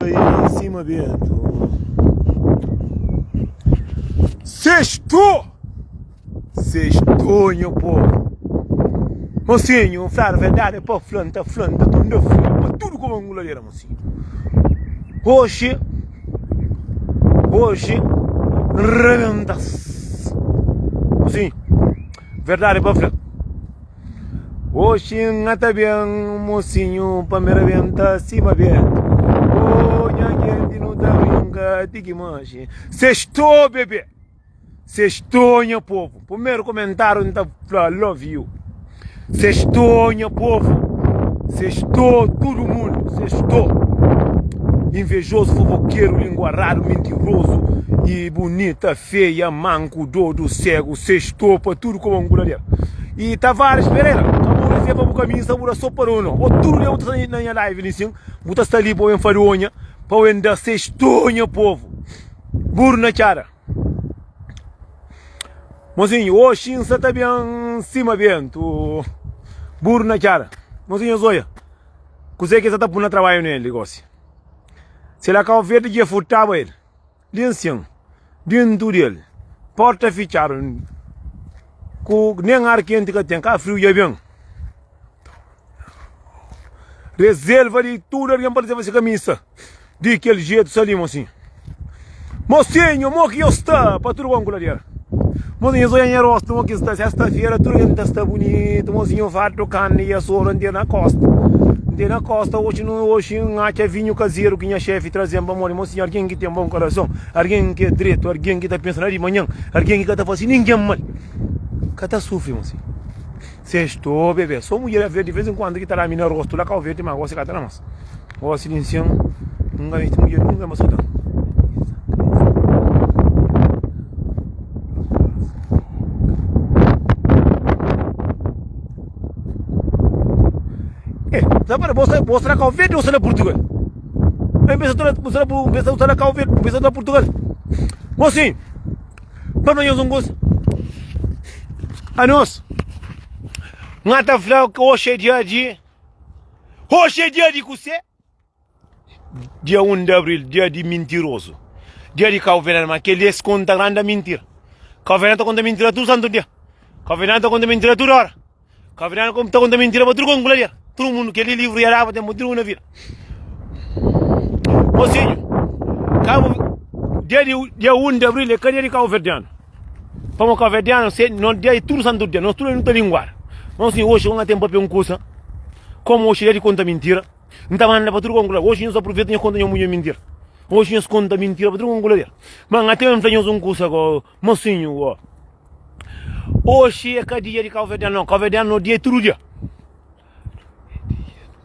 Bai sima bentu. Sexto! Sexto, nha povu. Mosinhu, N fladu verdadi é pa fla, N ta fla, N ta torna fla pa tudu ku ben guladera, mosinhu. Oxi, oxi, N rebenta-s. Mosinhu, verdadi é pa fla. Oxi N ta ben mosinhu pa mi rabenta sima bentu Oh nha genti nu ta brinka ti ki manxi Sextou bebê, sextou nha povu Primeru komentáriu N ta fla love you Sextou nha povu, sextou tudu mundu, sextou Invejozu, fofokeru, linguaradu, mintirozu i bunita Feia, manku, dodu, segu, sextou pa tudu koba un kuladera. E Tavares Pereira, ka bu rezerva bu kamisa, bu da so pa dono. Bo tudu dia bu ta sta na nha live li sin, bu ta sta li pa bu ben fadonha, pa bu ben da sextou nha povu. Buru na txada. Mozinho, oxi N sa ta ben sima bentu. Buru na txada. Mozinho, zoia. Kuzê ki sa ta pui na trabadju nel li gosi? Se la Kau Verdi dja furtaba el. Di nsin, dintu di el, porta fitxadu, ku nen ar kenti ka ten, ka friu dja ben. Rezelva di tudu algen pa leva se kamisa di kel jetu sta li, mosinhu. Mosinhu, mo ki yo sta pa tudu banku ladera. Mosinhu, nhos odja nha rostu mo ki sta, sesta-fera tudu algen ta sta bunitu. Mosinhu, fartu karni dja sobra, N ten na kosta. N ten na kosta, oxi nu oxi N atxa vinhu kazeru ki nha xefi traze-m pamodi, mosinhu, algen ki ten bon korason, algen ki é dretu, algen ki ta pensa na di manhan, algen ki ka ta fase ningen mal, ka ta sufri, mosinhu. Sexto bebê, so mudjer a ver di vez en kuandu ki ta da mi na rostu la Kau Verdi, ma gosi ka ta da mas. Gosi di nsin, N ka meste mudjer nunka mas so da. Eh, sa para bo sta bo sta na Kau Verdi ou sta na Portugal? N pensa ta na pensa ta na Kau Verdi, n pensa ta na Portugal. Mosinhu, pa fla nhos un kusa. Anos, N ta fla ki oxi é dia di Oxi é dia di kusé? Dia 1 di abril, dia di mintirozu, dia di kauverdianu, ma kel-li es konta granda mintira. Kauverdianu ta konta mintira tudu santu dia, kauverdianu ta konta mintira tudu óra, kauverdianu ta konta mintira pa tudu konkuladera, tudu mundu. Kel-li livru dja daba ten tudu na vida. Mosinhu, kabu, dia di dia 1 di abril é ka dia di kauverdianu. Pamo kauverdianu se no dia di tudu santu dia, nos tudu nu ta linguada. Mosinhu, oxi un ka ten papia un kusa, komu oxi dia di konta mintira. N ta manda pa tudu konkuladera. Oxi nhos apruveta nhos konta nha mudjer mintira. Oxi nhos konta mintira pa tudu konkuladera. Ma N ate N fla nhos un kusa go, mosinhu go. Oxi é ka dia di kauverdianu nau. Kauverdianu no dia é tudu dia.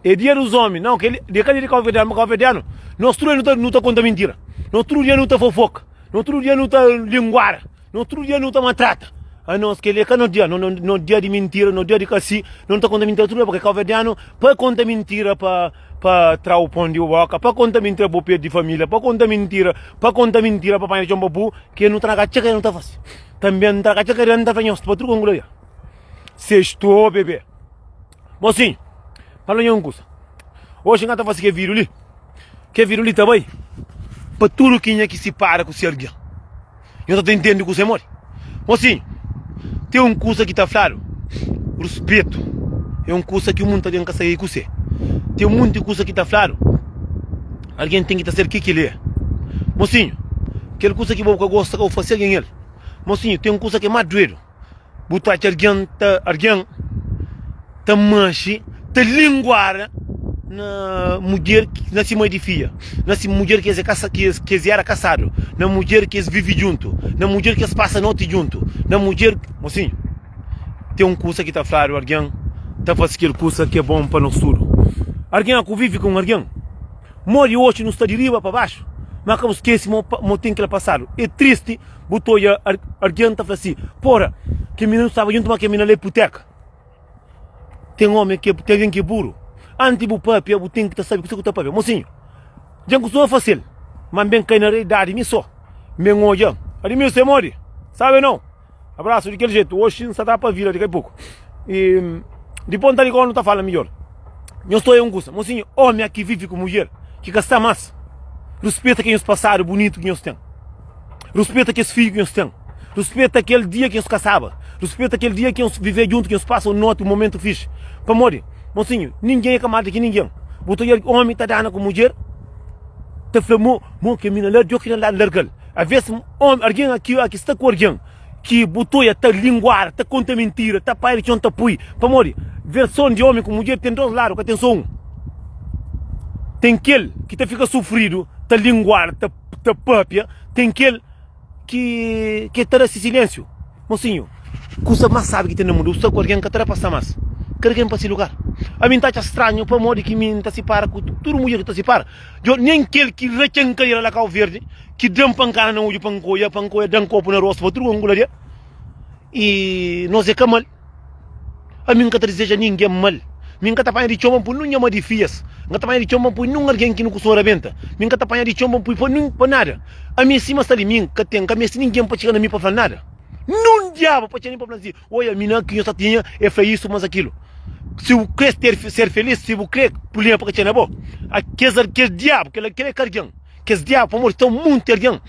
É dia dos omi. Nau, kel é ka dia di kauverdianu, ma kauverdianu nos tudu dia nu ta nu ta konta mintira. Nos tudu dia nu ta fofoka. Nos tudu dia nu ta linguara. Nos tudu dia nu ta maltrata. Anos kel-li é ka nos dia, nos dia di mintira, nos dia di ka si, nos ta konta mintira tudu dia, purkê kauverdianu pa konta mintira pa pa tra-u pon di bu boka, pa konta mintira pa bu perde família, pa konta mintira, pa konta mintira pa panha txon pa bu, ke nu ta na katxa ka nu ta fase. Tanbe nu ta na katxa ka nu ta fla nhos pa tudu kongularia. Sexto bebê. Mosinhu, fala nha un kusa. Oxi N ka ta fase ke vídiu li. Ke vídiu li ta bai pa tudu kenha ki sipara ku se algen. Nhos ta intende kuzê modi? Mosinhu, ten un kuza ki ta fladu, ruspetu é un kuza ki munti algen ka sabe kuzê. Ten munti kuza ki ta fladu, algen ten ki ta sabe ke ki el é. Mosinhu, kel kuza ki bo ka gosta ka bu fase algen el. Mosinhu, ten kuza ki é más duedu. Bu ta atxa algen ta algen ta manxe, ta linguara na mudjer na si mai di fia, na si mudjer ki es é kasa ki es ki es era kasadu, na mudjer ki es vive djuntu, na mudjer ki es pasa noti djuntu, na mudjer mosinhu ten un kusa ki ta fladu algen ta fase kel kusa ki é bon pa nos tudu. Algen a ku vive ku un algen modi oxi nu sta di riba pa baxu ma ka bu skese mo mo ten kel pasadu é tristi. Bu ta odja algen ta fla si, Pora, kel minina nu staba djuntu ma kel minina la é puteka. Ten omi ki ten algen ki é buru. Antis bu papia, bu ten ki ta sabe kuzê ku ta papia. Mosinhu, dja N kustuma fase-l, ma N ben kai na realidadi mi so. N ben odja. Admilson é modi? Sabe nau? Abrasu di kel jetu. Oxi N sa ta pa vila di kai poku. I dipos N ta liga-u nu ta fala midjor. Nhos ta odja un kusa. Mosinhu, omi ki vive ku mudjer ki ka sta mas. Ruspeta ke nhos pasadu bunitu ki nhos ten. Ruspeta kes fidju ki nhos ten. Ruspeta kel dia ki nhos kasaba. Ruspeta kel dia ki nhos vive djuntu, ki nhos pasa un noti, un momentu fixi. Pamodi, mosinhu, ningen é ka más di ki ningen. Bu ta odja omi ta dana ku mudjer, ta fla mo, mo kel mina la, Dios ki da-l larga-l. Aves, omi, algen ki ki sta ku algen ki bu ta odja ta linguara, ta konta mintira, ta pai di txon ta pui. Pamodi, verson di omi ku mudjer ten dos ladu, ka ten so un. Ten kel ki ta fika sufridu, ta linguara, ta ta papia, ten kel ki ki ta da si silensiu. Mosinhu, kusa mas sabi ki ten na mundu, bu sta ku algen ka ta da pa sta mas. Kada ken pa si lugar. Ami N ta atxa stranhu pamodi ki mi N ta sipara ku tudu mudjer ki ta sipara. Djo, nen kel ki ratxa-m kadera la Kau Verdi, ki da-m pankada na odju pa N koia, pa N koia, da-m kopu na rostu pa tudu ku N kula dia. I nos é ka mal. Ami N ka ta dizeja ningen mal. Mi N ka ta panha di txon pa N pui nun nha madifias. N ka ta panha di txon pa N pui nun algen ki nu kustuma rabenta. Mi N ka ta panha di txon pa N pui pa nun pa nada. Ami sima sta li, mi N ka ten, N ka meste ningen pa txiga na mi pa fla-m nada. Nun diabu pa txiga na mi pa fla-m si, Oia, mi na ki nho sta tinha, e fla isu mas akilu. Si bu kre ter ser felis, si bu kre prublema pa ka txiga na bo, a kes kes diabu, kel kel é ka algen. Kes diabu, pamodi sta un monti algen,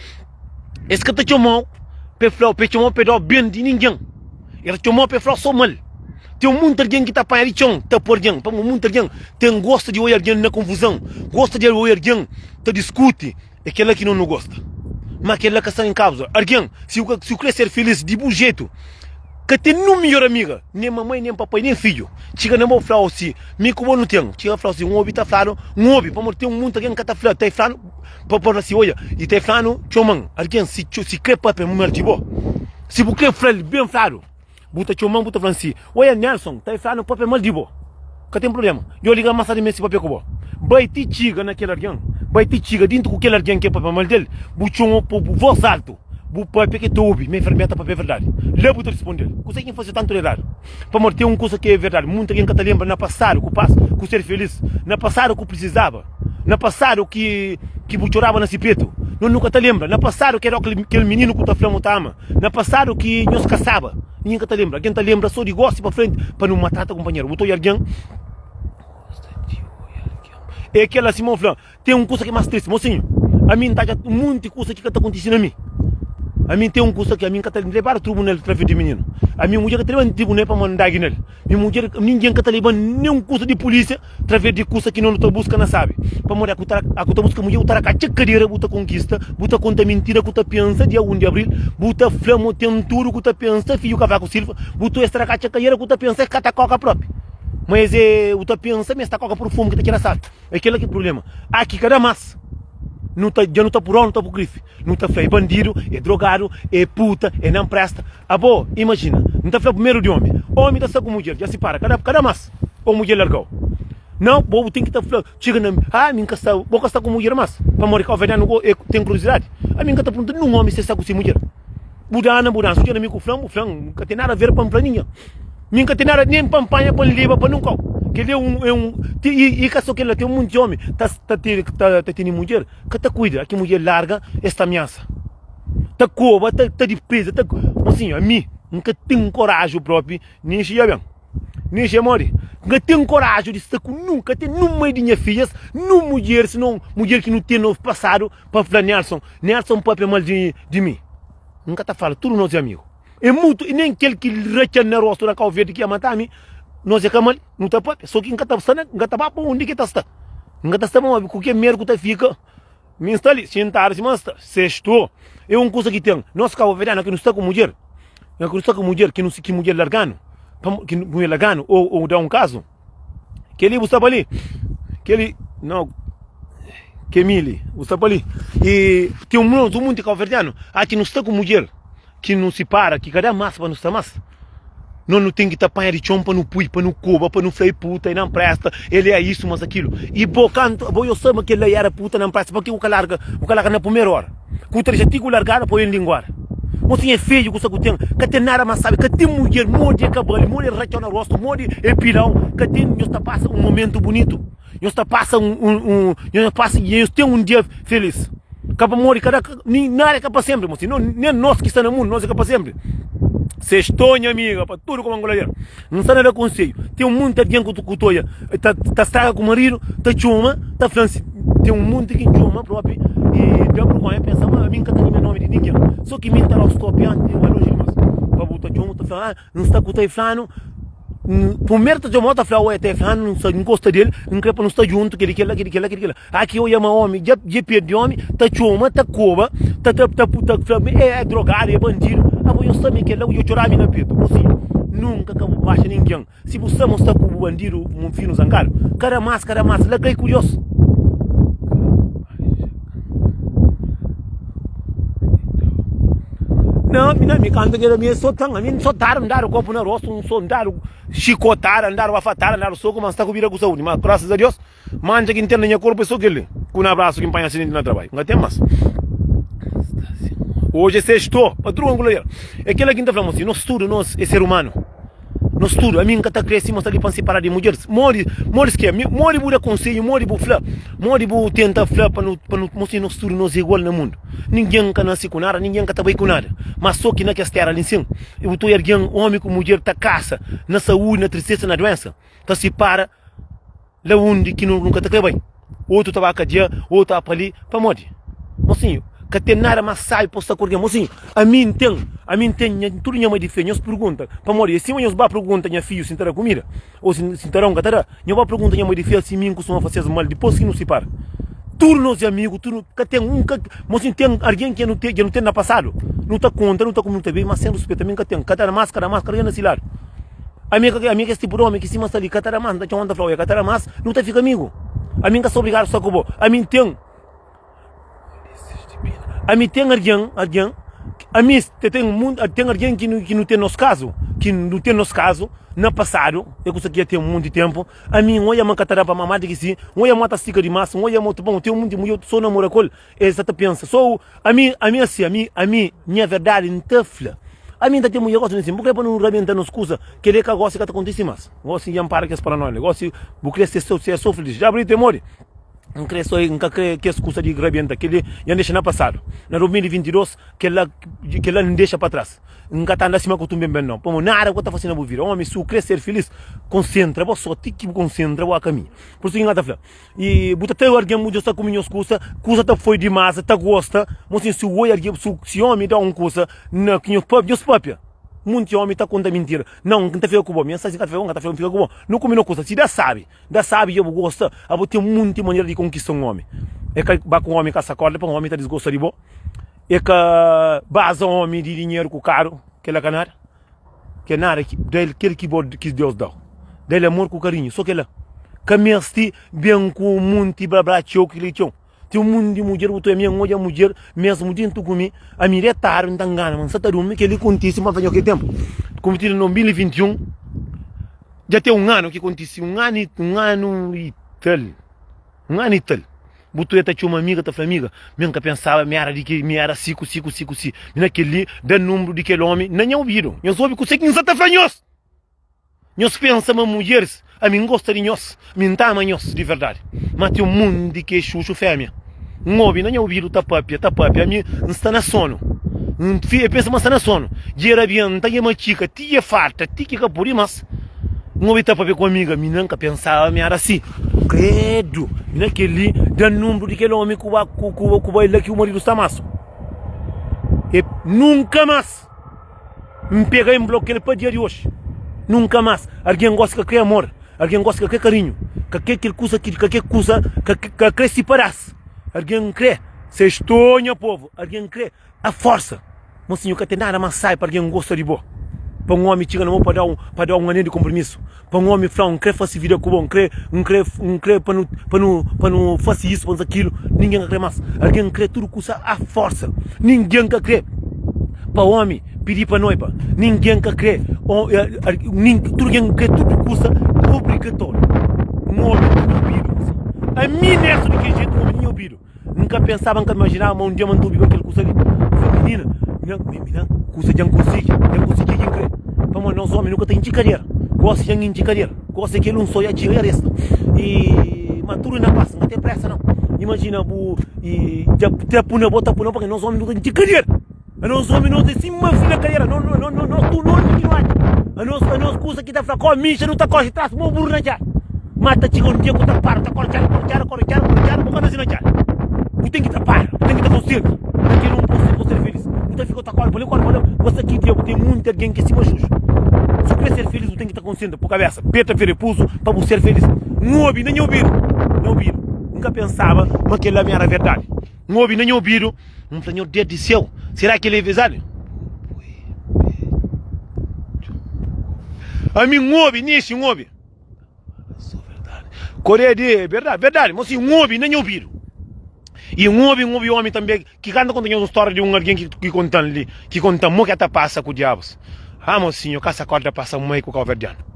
es ka ta txoma-u pa e fla-u, pa e txoma-u pa e da-u ben di ningen. El ta txoma-u pa e fla-u sô mal. Ten monti algen ki ta panha di txon ta poi algen, pamodi monti algen ten gostu di oia algen na konfuzon, gosta di oia algen ta diskuti. É kel-la ki nos nu gosta. Má kel-la ka sta en kauza. Algen, si bu si bu krê ser filís di bu jetu, ka ten nun midjór amiga, nen mamai, nen papai, nen fidju, txiga na bo fla-u si, Mi ku bo nu ten. Txiga fla-u si, Un obi ta fladu, un obi, pamodi ten monti algen ka ta fla, ta fla-nu pa fla si, Odja, i ta fla-nu, txoma-m. Algen si si krê papia mal di bo, si bu krê fla-l ben fladu, Bu ta txoma-m, bu ta fla-m si, Oia, Nelson, ta fla-nu papia mal di bo. Ka ten prubléma. Djo liga-m más tardi meste papia ku bo. Bai ti txiga na kel algen, bai ti txiga dintu ku kel algen ki e papia mal del, bu txoma pa bu vós altu, bu papia ki e ta obi ma e ma e ta papia verdadi. La bu ta risponde-l, Kuzê ki N faze tantu di eradu? Pamodi ten un kuza ki é verdadi, munti algen ka ta lenbra na pasadu ku pas ku ser felis, na pasadu ku prisizaba, na pasadu ki ki bu txoraba na si petu. No nu ka ta lenbra na pasadu ki era kel mininu ku ta fla ma bu ta ama. Na pasadu ki nhos kasaba, ningen ka ta lenbra. Algen ta lenbra so di gosi pa frenti pa nu matrata kunpanheru. Bu ta oja algen, é kel la Simon fla, ten un kusa ki é mas tristi. Mosinhu, ami N ta atxa munti kusa ki ka ta kontise na mi. Ami ten un kusa ki ami N ka ta lebadu tribunal traves di mininu. Ami mudjer ka ta leba-m tribunal pamodi N dagi nel. Mi mudjer, ningen ka ta leba-m nen kusa di pulisia. Traves di kusa ki no nu ta buska na sabi. Pamodi aku ta aku ta buska mudjer, bu ta rakatxa kadera, bu ta konkista, bu ta konta mintira ku ta pensa dia 1 di abril, bu ta fla mo ten tudu ku ta pensa fidju Kavaku Silva, bu ta es ta rakatxa kadera ku ta pensa es ka ta koka propi. Ma es e bu ta pensa ma es ta koka purfumu ki ta txera sabi. E kila ki prublema. Aki ka da mas. Nu ta dja nu ta purau nu ta pu grifi. Nu ta fla e bandidu, e drogadu, e puta, e nan presta. Abo imajina, N ta fla primeru di omi. Omi ta sta ku mudjer, dja sipara, ka da ka da mas. Ô mudjer larga-u. Nau, bo bu ten ki ta fla, txiga na mi, ah, mi N ka sta, bo ka sta ku mudjer mas. Pamodi kauverdianu go e ten kuriozidadi. Ami N ka ta pergunta ninhun omi si el sta ku si mudjer. Bu dana, bu dana, si bu txiga na mi ku fla-m, bu fla-m, N ka ten nada a ver pa N fla ningen. Mi N ka ten nada nen pa N panha pa N leba pa nun kau. Kel-li é un, é un, ti, i, i ka so kel-la, ten monti omi ta, ta, ta, ta tene mudjer ka ta kuida. Ki mudjer larga, es ta amiasa. Ta koba, ta, ta dipreza, ta, mosinhu, ami N ka ten koraju propi, nin xia ben. Nixi é modi? N ka ten koraju di sta ku nun, ka ten nun mai di nha fidjas, nun mudjer, sinon mudjer ki nu ten no pasadu pa fla Nelson, Nelson papia mal di di mi. N ka ta fala, tudu nos é amigu. É mutu, nen kel ki ratxa-m na rostu na Kau Verdi ki ia mata mi, nos é ka mal, nu ta papia, so ki N ka ta sta na, N ka ta ba pa undi ki ta sta. N ka ta sta pamodi ku ke medu ku ta fika. Mi N sta li, xintadu sima N sta. Sexto, é un kusa ki ten. Nos kabuverdianu ki nu sta ku mudjer, ki nu sta ku mudjer, ki nu ki mudjer larganu, pa ki mudjer larganu ou ou da un kazu, keli bu sta pa li, keli no kemili bu sta pa li. I ten un un monti kabuverdianu a ki nu sta ku mudjer. Ki nu sipara, ki ka da mas pa nu sta mas. No nu ten ki ta panha di txon pa nu pui, pa nu koba, pa nu fla e puta, e nan presta, el é isu mas akilu. I bo kantu, bo yo sa ma kel la era puta nan presta, pa ki bu ka larga, bu ka larga na primeru ora? Ku ta dexa ti ku largada pa el linguada. Mo sin é fedju kusa ku ten, ka ten nada mas sabi, ka ten mudjer, modi e ka bali, modi e ratxau na rostu, modi e pilau, ka ten, nhos ta pasa un momentu bunitu. Nhos ta pasa un, un, un, nhos pasa, nhos ten un dia felis. Ka pamodi kada, nin nada é ka pa sempri, mosi. No, nen nos ki sta na mundu, nos é ka pa sempri. Sextou nha amiga pa tudu kuma nguladeru. N sta na da konsedju. Ten munti algen ku ku ta oja ta ta straga ku maridu, ta txoma, ta fla-m si. Ten un munti ki N txoma propi i da burgonha pensa ma ami N ka ta limia nomi di ningen. So ki mi N ta da-u stop antis di bai lonji dimas. Pa bu ta txoma ta fla, ah, N sta ku ta flanu. Primeru ta txoma-u ta fla-u, oi, ta flanu, N sta N gosta del, N kre pa nu sta djuntu, keli kela, keli kela, keli kela. A ki oja ma omi dja dja perdi omi, ta txoma, ta koba, ta ta ta ta fla ma e é drogadu, e bandidu. Abo nhos sta mi kel-la, dja txora mi na petu. Gosi, nunka ka bu baxa ningen. Si bu sta ma sta ku bu bandidu mufinu zangadu, kada mas, kada mas, la kai ku Dios. Na, mi na mi kanta kel-la mi é so tan, ami N sotadu, N dadu kopu na rostu, N so N dadu xikotada, N dadu bafatada, N dadu soku, ma N sta ku vida ku saúdi. Ma grasas a Dios. Mancha ki N ten na nha korpu é so kel-li, ku na brasu ki N panha asidenti na trabadju. N ka ten mas. Oji é sexto, patrua N kula É kel-la ki N ta fla, mosi, nos tudu nos é ser umanu. Nos tudu, ami N ka ta kre sima sta li pa N sipara di mudjeris. Modi, modi ske, modi bu da konsedju, modi bu fla, modi bu tenta fla pa nu, pa nu, mosi, nos tudu nos é igual na mundu. Ningen ka nase ku nada, ningen ka ta bai ku nada. Ma so ki na kes tera li nsin, bu ta oja algen, omi ku mudjer ta kasa na saúdi, na tristesa, na duensa, ta sipara. La undi ki nu ka ta kre bai. Otu ta ba kadia, otu ta ba pa li. Pamodi? Mosinhu, ka ten nada más sábi pa bu sta ku algen. Mosinhu, ami N ten, ami N ten nha, tudu nha mai di fé. Nhos pergunta, pamodi? É sima nhos ba pergunta nha fidju si N ta da kumida, ô si N ta da ô N ka ta da. Nhos ba pergunta nha mai di fé si mi N kustuma fase-s mal dipôs ki nu sipara. Tudu nos é amigu, tudu, ka ten un ka, mosinhu, ten algen ki nu ten, dja nu ten na pasadu. Nu ta konta, nu ta kume, nu ta bebe, má sen ruspetu. Ami N ka ten. Ka ta da más, ka da más, kada algen na si ladu. Ami é ami é kes tipu di omi ki sima sta li ka ta da mas, N ta txoma, N ta fla, oia ka ta da mas, nu ta fika amigu. Ami N ka sta obrigadu sta ku bo. Ami N ten Ami ten algen, algen, ami te ten mun, ten algen ki nu, ki nu ten nos kazu, ki nu ten nos kazu na pasadu, é kusa ki dja ten monti tenpu. Ami N oia ma N ka ta da pa ma, ma di ki si, N oia ma ta stika dimas, N oia ma bon, ten monti mudjer so namora ku el. El sa ta pensa so ami ami asi ami ami nha verdadi N ta fla ami N ta ten mudjer gosi nsin bu kre pa nu rabenta nos kusa keli ka gosi ka ta kontisi mas gosi dja N para kes paranoia li gosi bu kre ser so ser so filis ja abril pamodi N kre so N ka kre kes kusa di rabenta keli dja N dexa na pasadu na 2022 kela kela N dexa pa tras N ka ta anda sima ku tumben ben nau pamodi nada bu ka ta fasi na bu vida omi si bu kre ser filis konsentra bo so ti ki bu konsentra bu a kaminha pur isu ki N ka ta fla. I bu ta tra algen bu ta kume nhos kusa, kusa ta foi dimás, ta gosta. Mosinhu, si oi algen, si omi da un kusa na ki nhos papia, nhos papia. Munti omi ta konta mintira. Nau, N ta fika ku bo. Mi N sta si, N ka ta fika ku bo, N ka ta fika ku bo. Nu kume no kusa. Si da sabi, da sabi dja bu gosta, abo ten munti manera di konkista un omi. E ka ba ku omi kasa korda pa omi ta disgosta di bo. E ka baza omi di dinheru ku karu, kila ka nada. Ke nada ki da-l kel ki bo ki Deus da-u. Da-l amor ku karinhu, so kela. Ka mesti ben ku munti bla bla txeu kili txeu. Ten un munti mudjer bu ta oja mi N odja mudjer mesmu dentu ku mi, ami detadu N ta ngana ma N sa ta durmi. Keli kontisi ma fla nho ke tenpu kontisi na 2021 dja ten un anu ki kontisi un anu un anu i tal un anu i tal. Bu tuia ta txoma amiga ta fla amiga mi nka pensaba mi era di ki mi era si ku si ku si ku si mi na kel li da nunbru di kel omi na nha obidu nhos obi kuse ki nsa ta fla nhos nhos pensa ma mudjeris ami ngosta di nhos mi nta ama nhos di verdadi ma ten un munti ki é xuxu femia n obi na nha obidu ta papia ta papia ami nsta na sonu n pensa ma nsta na sonu dja rabia nta dja matxika ti dja farta ti ki ka pudi mas. N obi ta papia ku amiga mi nan ka pensaba mi era si. Credo! Na kel-li da nunbru di kel omi ku ba ku ku ku bai la ki bu maridu sta masu. E nunka mas N pega i N blokia-l pa dia di oji. Nunka mas. Algen gosi ka kre amor, algen gosi ka kre karinhu, ka kre kel kusa ki ka kre kusa ka ka kre si padas. Algen kre sextou nha povu, algen kre a forsa. Mosinhu, ka ten nada más sábi pa algen gosta di bo, pa un ómi txiga na bo pa da-u pa da-u un anel di konpromisu, pa un ómi fla-u, N krê fase vida ku bo, N krê, N krê, N krê pa nu, pa nu, pa nu fase isu, pa nu fase kilu. Ningen ka krê más. Algen krê tudu kusa a forsa. Ningen ka krê pa ómi pidi pa noiba. Ningen ka krê, tudu algen krê tudu kusa obrigatóriu. Un ómi na nha obidu, mosinhu. Ami, Nelson, di kel jetu, un ómi na nha obidu. N ka pensaba, N ka imaginaba ma un dia ma N ta obiba kel kusa li. N fla, Minina, nha, minina, kusa dja N konsigi, dja N konsigi ki N kre. Pamodi nos omi nu ka ta intxi kadera. Gosi dja N intxi kadera. Gosi é kel un so dja txiga, dja resta. I, ma tudu na pas, N ka ten presa nau. Imajina bu, i, dja ta pui na bo, ta pui na bo, pabia nos omi nu ta intxi kadera. Anos omi nos é sima fila kadera no no no nos tudu omi ki nu atxa anos anos kusa ki ta fla ko mixa nu ta koxe tras mo buru na txada ma ta txiga un dia ku ta para ta kore txada kore txada kore txada kore txada bu ka nase na txada bu ten ki ta para bu ten ki ta konsentra na kel un pa bu ser felis bu ta fika ta kore pa li kore pa la bu sta ki dia bu ten munti algen ki é sima xuxu si bu kre ser felis bu ten ki ta konsentra bu kabesa peta fere pulsu pa bu ser felis N obi na nha obidu nha obidu N ka pensaba ma kel la mi era verdadi. N obi na nha obidu, N fla, Nhor Deus di séu, será ki el é verdadi? Ami N obi, nixi N obi. Koreia di é verdadi, verdadi, mas si N obi na nha obidu. I N obi, N obi omi tanbe ki ka ta konta nhos un stória di un algen ki, ki konta-m li, ki konta-m mo ki el ta pasa ku diabus. Ah, mosinhu, ka sa korda pasa mai ku kauverdianu.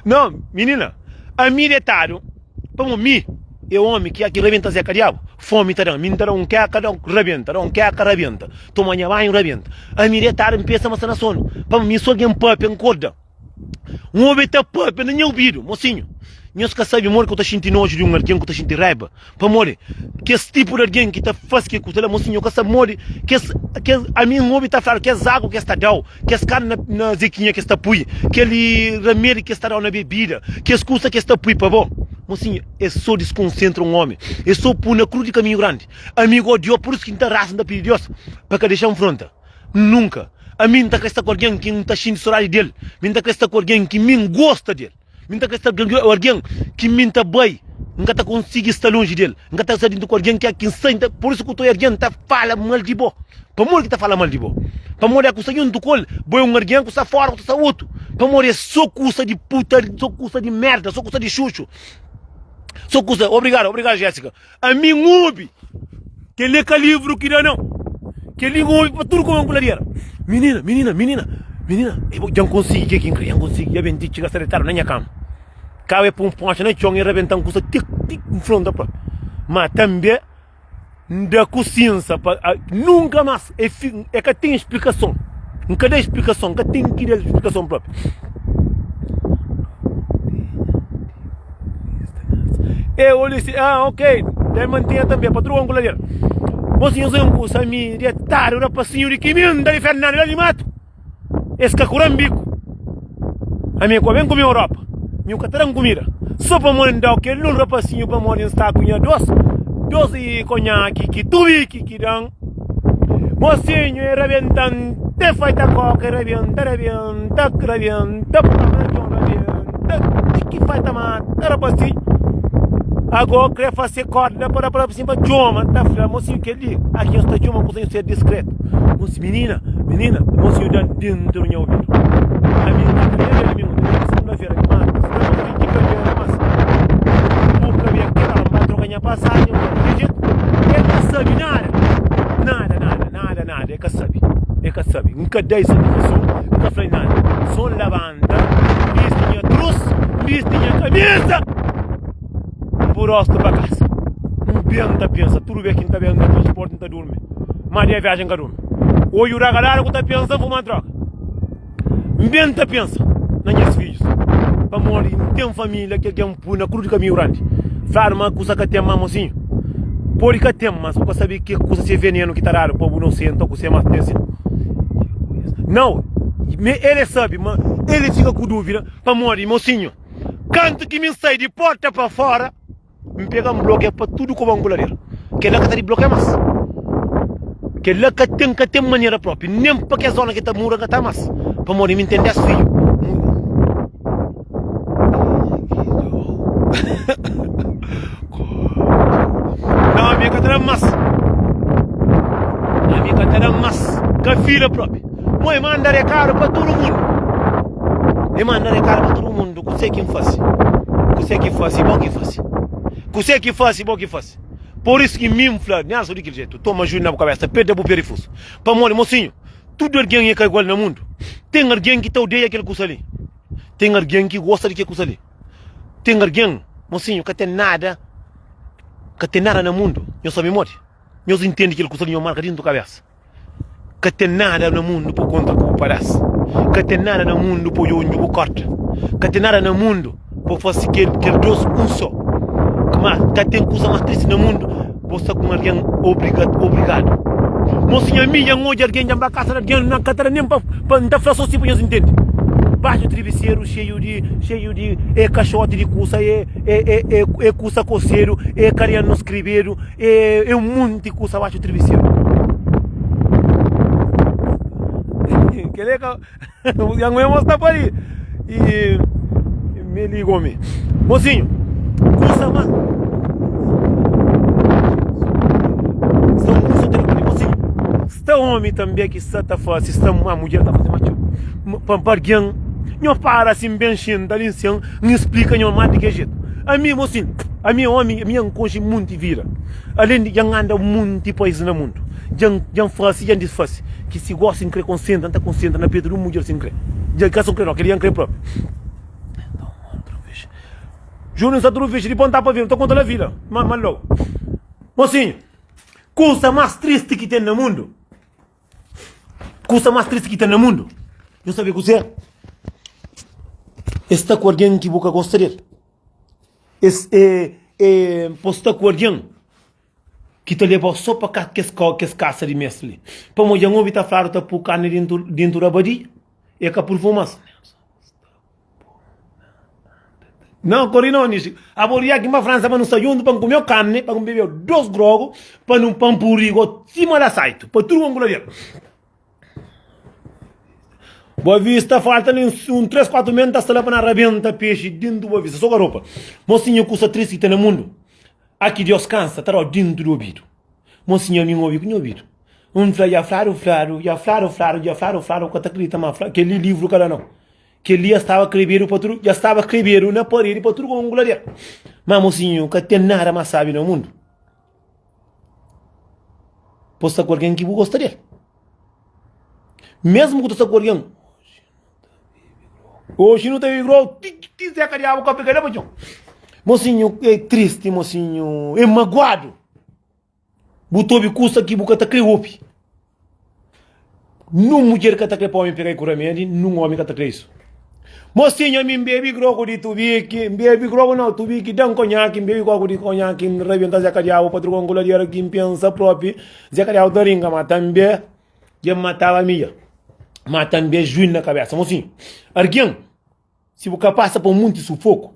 Não, menina, ami detadu, pamo mi é omi ki ki rabenta zeka diabu, fomi ta dan, mi ta da un keka, da un rabenta, da un keka, rabenta, toma nha banhu, rabenta. Ami detadu, N pensa ma sta na sonu, pamo mi so algen papia, N korda. Un omi ta papia na nha obidu, Mosinhu, nhos ka sabe modi ki bu ta xinti noju di un algen ku ta xinti raiba. Pamodi kes tipu di algen ki ta faze kel kuza la, mosinhu, nhos ka sabe modi kes, kes, ami N obi ta fladu kes agu ki es ta da-u, kes karni na, na zekinha ki es ta pui, kel ramedi ki es ta da-u na bebida, kes kuza ki es ta pui pa bo. Mosinhu, es so diskonsentra un omi, es so pui na krus di kaminhu grandi. Ami go Dios, pur isu ki N ta rasa, N ta pidi Dios pa ka dexa-m fronta. Nunka. Ami N ta kre sta ku algen ki N ta xinti sodadi di el. Mi N ta kre sta ku algen ki mi N gosta di el. Mi N ta kre sta ku algen ki mi N ta bai, N ka ta konsigi sta lonji di el. N ka ta sta dintu ku algen ki ki N sai, N ta. Pur isu ku toi algen ta fala mal di bo. Pamodi ki ta fala mal di bo? Pamodi a ku sta djuntu ku el, bo é un algen, ku sta fora ku ta sta otu. Pamodi é so kusa di puta, so kusa di merda, so kusa di xuxu. So kusa. Obrigadu, obrigadu Jessica. Ami N obi Kel-li é ka livru ki da nau Kel-li N obi pa tudu kuma N kula di era Minina, minina, minina, minina E bo, dja N konsigi ke ki N kre Dja N konsigi Dja ben ti txiga sta detadu na nha kama Kaba e pun ponxa na txon E rabenta-m kusa ti, ti N fronta propi Ma tanbe N da ku sinsa pa Nunka mas E fi, e ka ten splikason N ka da splikason, N ka ten ki da splikason propi. E olha si, ah, ok, deve manter também, patroa com ladeira. Mocinho sem kusa mi detado rapacinho de quiminda de Fernando lá de mato. Esse cacuram bico. A minha co bem comer Europa. Nhu ka ta dan comida. Só pa mandar aquele um rapacinho pa modi está com nha dos, dos e conhaque que tubi que dan. Mocinho e rebentan te faita coca rebenta rebenta rebenta rebenta ti ki faita mata rapacinho. Ago kre fase korda pa rapacinho pa txoma ta fla mocinho kel-li aki nhos ta txoma kusa nhos ser diskretu. Mocinho minina minina mocinho dan dentro nha obidu. Ami N ka ta lembra di mi N ta segunda-fera ma sta na frenti kadera mas bu ka ben kel ora N ba troka nha pasajen N ba di jetu el ka sabi nada nada nada nada nada el ka sabi el ka sabi N ka da-i satisfason N ka fla-i nada so N labanta N bisti nha trus N bisti nha kamisa N bu rostu pa kasa N ben ta pensa tudu bes ki N ta ben na transporti N ta durmi ma di viajen N ka durmi odju ragaladu ku ta pensa N fuma droga. N ben ta pensa na nhas fidjus pamodi N ten família ki algen pui na krus di kaminhu grandi. Fladu ma kusa ka ten, ma mosinhu, pode ka ten, mas bu ka sabe ki kusa si é venenu ki ta dadu pa bu nosenta ku se mas ten sin. Nau, mi el e sabe, ma el e fika ku dúvida pamodi mosinhu, kantu ki mi N sai di porta pa fora, N pega N blokia pa tudu koba N ku ladera. Kel-la ka ta diblokia más. Kel-la ka ten, ka ten manera propi. Nen pa kes zona ki ta mura ka ta más. Pamodi mi N ten 10 fidju. Nau, ami ka ta da más. Ami ka ta da más. Ka fila propi. Mo e manda rekadu pa tudu mundu. E manda rekadu pa tudu mundu. Kuse ki N fase? Kuse ki fase, bo ki fase. Kuse ki fase, bo ki fase. Por isu ki mi N fla Nelson di kel jetu, toma juizu na bu kabesa, perde bu perifusu. Pamodi, mosinhu, tudu algen e ka igual na mundu. Ten algen ki ta odeia kel kusa li. Ten algen ki gosta di kel kusa li. Ten algen, mosinhu, ka ten nada, ka ten nada na mundu. Nhos sabe modi? Nhos intende kel kusa li, nhos marka dintu kabesa. Ka ten nada na mundu pa kontra ku bu padás. Ka ten nada na mundu pa odja undi bu korta. Ka ten nada na mundu. Bo fase kel kel dos un so. Kma ka ten kusa mas tristi na mundu bo sta ku un algen obriga obrigadu. Mosinha mi dja N odja algen dja N ba kasa di algen na ka ta da nen pa pa N ta fla so si pa nhos ntende. Baxu tribiseru xeiu di xeiu di e kaxoti di kusa e e e e e kusa kosedu e karianu skribedu e e un monti kusa baxu tribiseru. Kele ka Nha mãe mostra pa li e me ligou me. Mocinho, kusa ma Sta um moço telefone, mocinho. Sta homem também que sta ta fase, sta uma mulher ta fase macho. Pa pa alguém, nho para assim bem xinta ali assim, nho explica nho mais de que jeito. A mim, mocinho, a mim homem, a minha conche muito vida. Além de dja N anda munti país na mundu, dja N dja N fase, dja N disfase, ki si gosi N kre konsentra, N ta konsentra na petu di un mudjer si N kre. Dja ka so N kre no, kel-li dja N kre propi. Júniu N sta tudu fixi, dipôs N ta pa vida, N ta konta la vida, ma ma logu. Mosinhu, kusa más tristi ki ten na mundu, kusa más tristi ki ten na mundu, nhu sabe kuzê? É sta ku algen ki bu ka gosta del. Es é é pa sta ku algen ki ta leba-u sô pa ka kes kau kes kasa di mes li. Pamodi dja N obi ta fladu ta pui karni dentu dentu da badia, e ka purfuma-s. Não, kori não, Nixi. Abo ria ki ma França pa nu sta juntu pa N kume-u karni, pa N bebe-u dos grogu, pa nu pa N puriga-u sima la saitu, pa tudu ku la Boa Vista falta li un 3, 4 mês ta sta la pa na rabenta pexi dentu Boa Vista so garopa. Mosinha kusa tristi ki ten na mundu aki Deus kansa ta dau dentu di obidu. Mosinha mi obi ku nha obidu. Un fla dja fladu fladu dja fladu fladu dja fladu fladu ka ta kridita ma fla kel-li livru ka da nau. Kel-li dja staba krebedu pa tudu dja staba krebedu na paredi pa tudu ku lader. Ma mosinhu ka ten nada mas sabi na mundu. Po sta ku algen ki bu gosta del. Mesmu ku ta sta ku algen. Oxi nu ta vive grou ti ti Zé Kadiabu ka pega la pa txon. Mosinhu é tristi, mosinhu é maguadu. Bu ta obi kusa ki bu ka ta kre obi. Nun mudjer ka ta kre pa omi pega-i ku ramedi, nun omi ka ta kre isu. Mosinhu ami N bebe grogu di tubiki, N bebe grogu nau, tubiki da-m konhaki, N bebe koku di konhaki, N rabenta Zé Kadiabu pa truka un kuladera ki N pensa propi, Zé Kadiabu ta rinka, ma tanbe dja N mataba mi dja, ma tanbe juin na kabesa. Mosinhu, argen. Si bu ka pasa pa munti sufoku,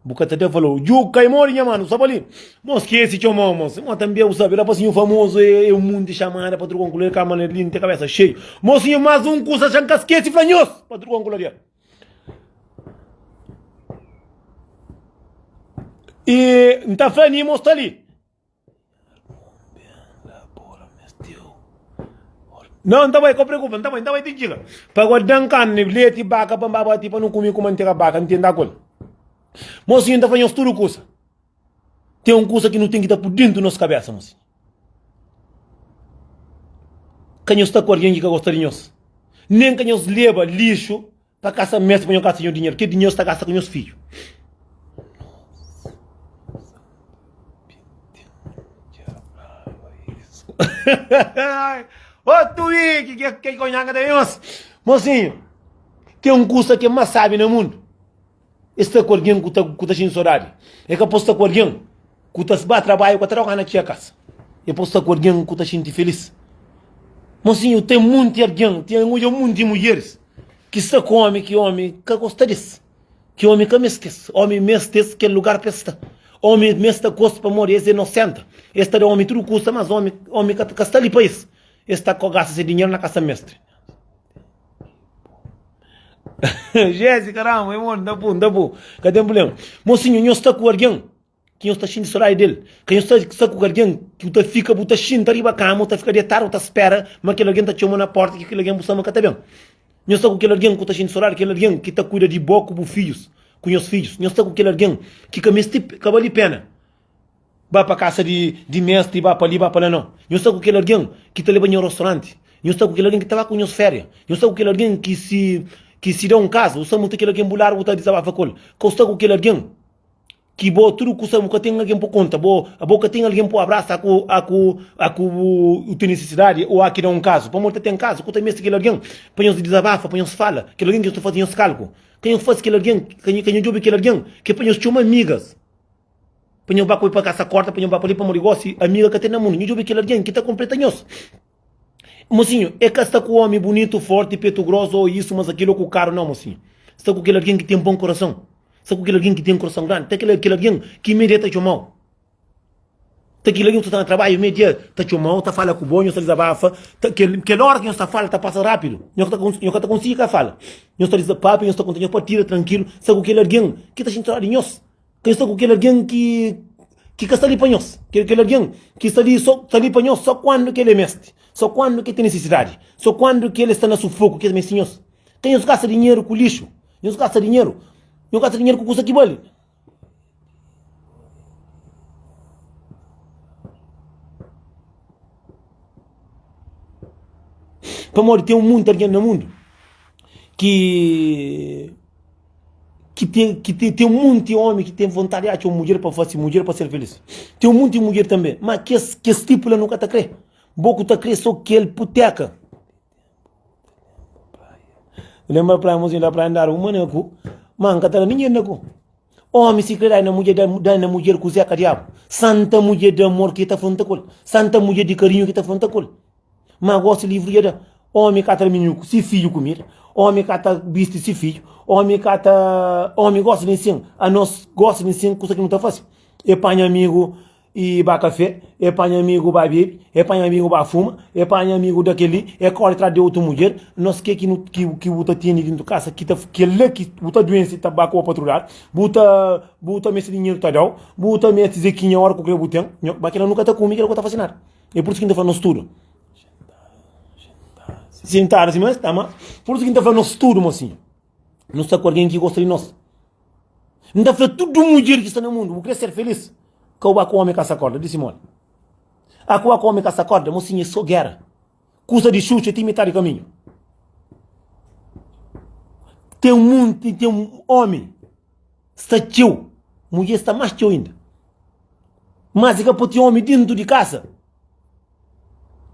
bu ka ta da valor. Djugu kai modi nha manu, sta pa li. Mo skesi txomau mos. Mo tanbe bu sabe, rapasinhu famozu e un munti xamada pa truka un kuler kama na li nte kabesa xeiu. Mosinhu mas un kusa xa nka skesi fla nhos pa truka un kularia. E nta fla ni mos sta li. Não, não tá bem, não preocupa, não tá bem, não tá bem, tem diga. Para guardar carne, leite, vaca, para bati, para não comer com manteiga vaca, não tem da coisa. Mocinho tá fazendo tudo coisa. Tem um coisa que não tem que estar por dentro da nossa cabeça, mocinho. Que nós está com alguém que gosta de nós. Nem que nós leva lixo Pa kasa meste pa nho gasta nho dinheru, ke dinheru sta gasta ku nhos fidju. Otu wiki ke ke konhanga ta nhos. Mosinhu, ten un kusa ke mas sabi na mundu. É sta ku algen ku ta ku ta xinti sodadi. É ka pode sta ku algen ku ta ba trabadju ka ta da gana txia kasa. É pode sta ku algen ku ta xinti felis. Mosinhu, ten munti algen, ten odja munti mudjeris ki sta ku omi ki omi ka gosta des, ki omi ka meste-s. Omi meste-s kel lugar pa es sta. Omi meste ku-s pamodi es é nosenta. Es ta da omi tudu kusa, mas omi omi ka ka sta li pa es. Es ta gasta se dinheru na kasa mestre. Jéssica Ramos, irmon, nta pu, nta pu, ka ten problema. Mosinhu, nhos sta ku algen ki nhos ta xinti sodadi del? Ka nhos sta sta ku algen ki bu ta fika, bu ta xinta riba kama, bu ta fika detadu, bu ta spera ma kel algen ta txoma na porta, ki kel algen bu sta ma ka ta ben? Nhos sta ku kel algen ku ta xinti sodadi, kel algen ki ta kuida di bo ku bu fidjus, ku nhos fidjus? Nhos sta ku kel algen ki ka meste, ka bali pena ba pa kasa di di mestri, ba pa li, ba pa la, nau. Nhos sta ku kel algen ki ta leba nhos rostoranti, nhos sta ku kel algen ki ta ba ku nhos féria, nhos sta ku kel algen ki si ki si da un kaza, bu sta muta kel algen bu ladu bu ta dizabafa ku el, ka bu sta ku kel algen ki bo tudu kusa bu ka ten algen pa konta, bo abo ka ten algen pa abrasa a ku a ku a ku bu ten nisisidadi o a ki da un kazu, pamodi ta ten kazu ku ta meste kel algen pa nhos dizabafa, pa nhos fala, kel algen ki nhos ta faze nhos kalku. Ka nhos fase kel algen, ka nho djobe kel algen ki é pa nhos txoma amigas. Pa nhos ba ku el pa kasa korta, pa nhos ba pa li pamodi gosi amiga ka ten na mundu. Nho djobe kel algen ki ta konpleta nhos. Mosinhu, é ka sta ku omi bunitu, forti, petu grosu ô isu, mas akilu ô ku karu, nau mosinhu. Sta ku kel algen ki ten bon korason. Sta ku kel algen ki ten korason grandi. Ta kel algen ki mê ta txoma-u. Ta kel algen ki sta na trabadju mê dia ta txoma-u, ta fala ku bo, nhos ta dizabafa. Ta kel kel óra ki nhos ta fala ta pasa rápidu. Nhos ka ta nhos ka ta konsigi ka fala. Nhos ta dizapapa, nhos ta konta nhos partida trankilu. Sta ku kel algen ki ta xinti sodadi di nhos. Ka nhos sta ku kel algen ki ki ka sta li pa nhos. Kel kel algen ki sta li so sta li pa nhos so kuandu ki el é meste, so kuandu ki el ten nisisidadi, so kuandu ki el sta na sufoku ki el meste nhos. Ka nhos gasta dinheru ku lixu. Nhos gasta dinheru, nhos gasta dinheru ku kusa ki bali. Pamodi ten munti algen na mundu ki ki ten ki ten ten munti omi ki ten vontadi di atxa un mudjer pa fase mudjer pa ser felis. Ten munti mudjer tanbe, ma kes kes tipu la nu ka ta kre. Bo ku ta kre so kel puteka. Lembra praia mozinho la praia andadu uma na ku ma nka ta da ninguém na ku Omi si kre dai na mudjer dai na mudjer ku zeka diabu Santa mudjer di amor ki ta fronta kol Santa mudjer di karinhu ki ta fronta kol Ma gosi livru dja da Omi ka ta da mininu si fidju kumida Omi ka ta bisti si fidju Omi ka ta Omi gosi di nsin Anos gosi di nsin kusa ki nu ta fasi E panha amigu E ba kafé, e panha amigu ba bebe, e panha amigu ba fuma, e panha amigu da kel-li, e kóre tras di otu mudjer. Nos ke ki nu ki ki bu ta tene dintu kasa ki ta kel-la ki bu ta duense ta ba ku bo pa otru ladu, bu ta bu ta meste dinheru ta da-u, bu ta meste zekinha óra ku kre bu ten. Nho, ma kel-la nu ka ta kume, kel-la ka ta fase nada. É pur isu ki N ta fla nos tudu. Sintadu sima es ta, ma pur isu ki N ta fla nos tudu, mosinhu. Nu sta ku algen ki gosta di nos. N ta fla tudu mudjer ki sta na mundu, bu kre ser felis? Ka bu ba ku omi kasa korda, di Simone. A ku ba ku omi kasa korda, mosinha é so gera. Kusa di xuxa ti mitadi kaminhu. Ten munti, ten omi sta txeu, mudjer sta más txeu inda. Mas i ka pode ten omi dintu di kasa.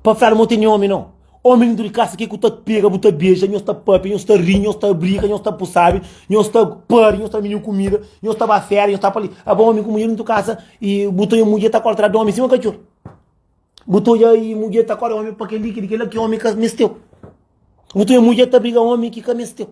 Pa fladu ma bu tene omi nau. Omi dintu di kasa ke ku ta pega bu ta beja, nhos ta papia, nhos ta ri, nhos ta brika, nhos ta pusabi, nhos ta pari, nhos ta da mininu kumida, nhos ta ba feria, nhos ta pa li. Abo omi ku mudjer dintu kasa i bu ta oja mudjer ta kore tras di omi sima katxor. Bu ta oja i mudjer ta kore omi pa kel-li, kel-li, kel-la ki omi ka mesteu. Bu ta oja mudjer ta briga omi ki ka mesteu.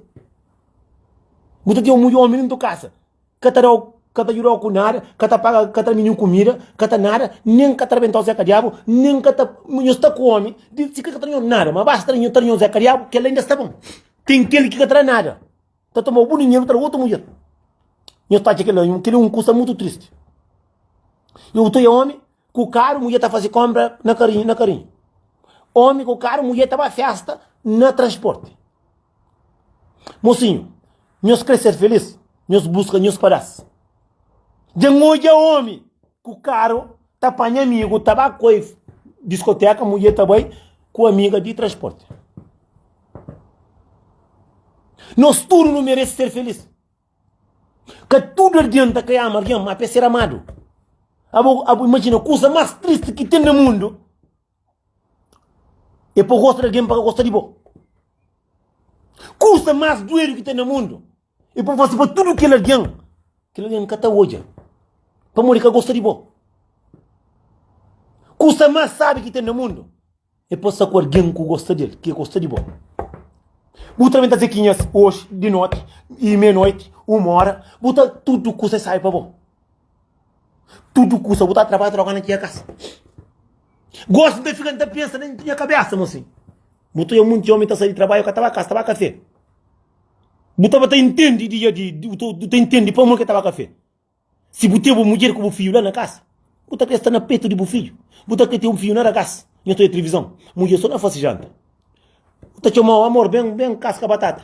Bu ta ten un mudjer omi dintu kasa. Ka ta dau, ka ta djudau ku nada, ka ta paga, ka ta da mininu kumida, ka ta nada, nen ka ta rabentau zeka diabu, nen ka ta, nho sta ku omi, di si ka ta da nho nada, ma basta nho ta da nho zeka diabu, kel la inda sta bon. Ten kel ki ka ta da nada, ta tomau bu dinheru ta da otu mudjer. Nho ta atxa kel la, kel la un kusa mutu tristi. Eu ta oja omi ku karu, mudjer ta fasi konpra na karinhu, na karinhu. Omi ku karu, mudjer ta ba festa na transporti. Mosinhu, nhos kre ser felis? Nhos buska nhos padás. Dja N odja omi ku karu ta panha amigu ta ba koi diskoteka, mudjer ta bai ku amiga di transporti. Nos tudu nu merese ser felis. Ka tudu algen ta kre ama algen, ma pa es ser amadu. Abo, abo imajina kusa mas tristi ki ten na mundu. É pa gosta di algen pa ka gosta di bo. Kusa más duedu ki ten na mundu é pa fase pa tudu kel algen, kel algen ka ta odja pamodi ka gosta di bo. Kusa más sábi ki ten na mundu é pa sta ku algen ku gosta di el, ki gosta di bo. Bu ta benta zekinhas oxi di noti i meia-noiti, uma óra, bu ta tudu kusa é sábi pa bo. Tudu kusa bu ta trabadja troka na tia kasa. Gosi nta fika nta pensa na nha kabesa mo sin. Bu ta oja munti omi ta sai di trabadju ka ta ba kasa, ta ba kafe. Bu ta ba ta intendi dia di bu ta intendi pamodi ke ta ba kafe. Si bu ten bu mudjer ku bu fidju la na kasa, bu ta kre sta na petu di bu fidju. Bu ta kre ten un fidju na ragás. Nha ta oja tilivizon, mudjer so na fasi janta. Bu ta txomau, amor, ben, ben kaska batata.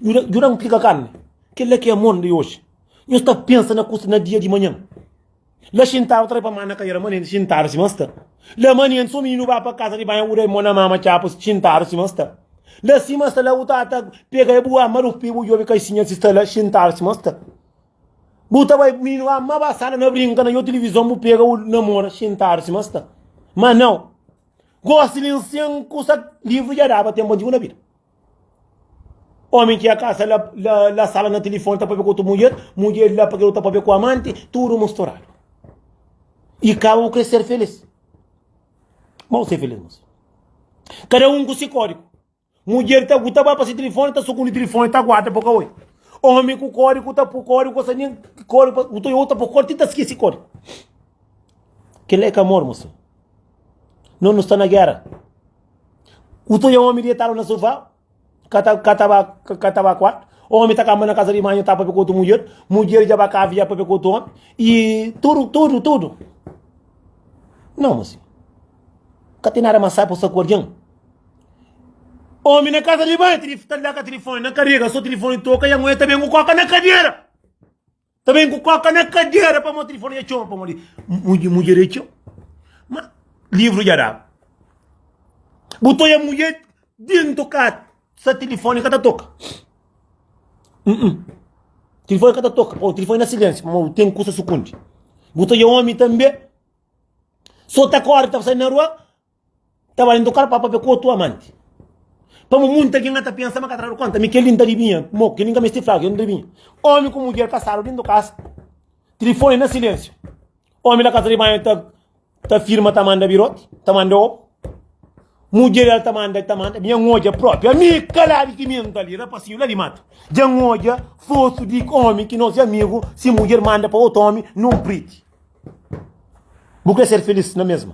Djuda, djuda-m pika karni. Kel-la ki é amor di oji. Nhos ta pensa na kusa na dia di manhan. La xintadu ta pa mana kaira manenti xintadu sima sta. La manenti so mininu ba pa kasa di banhu bu da mo na mama txapu xintadu sima sta. La sima sta la bu ta ta pega e bu ama rupi bu djobe kaixinha si sta la xintadu sima sta. Bu ta bai mininu ama ba sala na brinka na djobe tilivizon bu pega bu namora xintadu sima sta. Ma nau. Gosi li nsin kusa livru dja daba tenpu antigu na vida. Omi ki a kasa la la la sala na tilifoni ta papia ku otu mudjer, mudjer la pa kel otu ta papia ku amanti, tudu musturadu. I kaba bu kre ser felis. Mau ser felis mosi. Kada un ku si kódigu. Mudjer ta bu ta ba pa si tilifoni ta sukundi tilifoni ta guarda pa ka oi. Omi ku kódigu ta pu kódigu ka sa nin kódigu pa bu ta oi ta pu kódigu ti ta skisi kódigu. Kila é ka amor mosi. No nu sta na gera. Bu ta oia omi detadu na sofá. Ka ta ka ta ba ka ta ba kuartu. Omi ta kamba na kasa di banhu ta papia ku otu mudjer, mudjer dja ba kafe dja papia ku otu omi i tudu tudu tudu. Nau mosi, ka ten nada mas sabi pa sta ku algin. Omi na kasa di banhu ta da ka tilifoni na karega, so tilifoni toka ya ngoi ta ben ku koka na kadera. Ta ben ku koka na kadera pamodi tilifoni dja txoma pamodi mudjer é txeu. Ma livru dja daba. Bu ta oja mudjer dentu ka sa tilifoni ka ta toka. Tilifoni ka ta toka pamodi tilifoni na silensiu pamodi ten kusa sukundi. Bu ta oja omi tanbe so ta kori ta sai na rua. Ta ba dentu kar pa papia ku otu amanti. Pamo munti algen ta pensa ma ka tradu konta mi kel-li N ta dibinha. Mo, kel-li N ka meste fla, kel-li N ta dibinha. Omi ku mudjer kasadu dentu kasa, tilifoni na silensiu. Omi na kasa di banhu ta ta firma ta manda biroti, ta manda obu. Mudjer el ta manda, el ta manda. Mi N odja propi, ami kaladu ki mi N ta li, rapasinhu la di matu. Dja N odja fotu di omi ki nos é amigu, si mudjer manda pa otu omi, nun priti. Bu kre ser felis na mesma?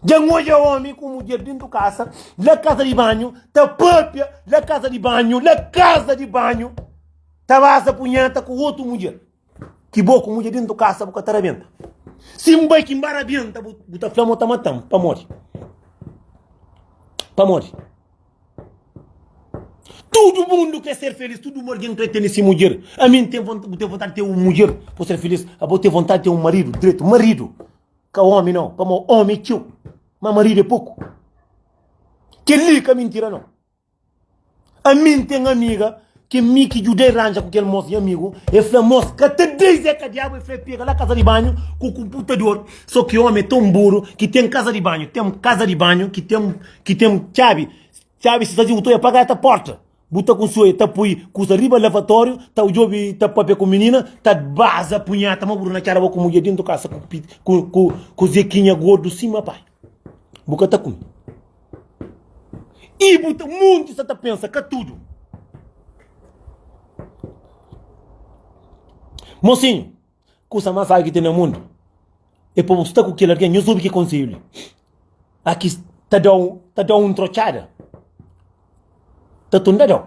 Dja N odja omi ku mudjer dentu kasa, la kaza di banhu, ta papia, la kaza di banhu, la kaza di banhu, ta baza punheta ku otu mudjer. Ki bo ku mudjer dentu kasa bu ka ta rabenta. Si N bai ki N ba rabenta, bu, bu ta fla ma bu ta mata-m. Pamodi? Pamodi? Tudu mundu kre ser felis, tudu algen kre tene si mudjer. Ami N ten vontadi, bu ten vontadi di ten un mudjer pa ser felis, abo ten vontadi di ten un maridu dretu, maridu. Ka omi nau, pamo omi é txeu, ma maridu é poku. Kel-li ka mintira nau. Ami N ten amiga ki mi ki djuda-i ranja ku kel mos nha amigu, el fla mos ka ta da-i Zé ka diabu, el fla el pega la kaza di banhu ku kunputador, so ki omi é ton buru ki ten kaza di banhu, ten kaza di banhu ki ten ki ten txabi, txabi si sta si bu ta oia pa ta porta. Bu ta kunsoia, ta pui kusa riba lavatóriu, ta djobe, ta papia ku minina, ta baza punheta ma bu na txada bo ku mudjer dintu kasa ku ku ku ku zekinha gordu sima pai. Bu ka ta kume. I bu ta munti sa ta pensa ka tudu. Mosinhu, kusa mas sabi ki ten na mundu é pa bu sta ku kel algen. Nhos obi ki konselhu li. Aki ta dau ta dau un trotxada. Ta tunda dau.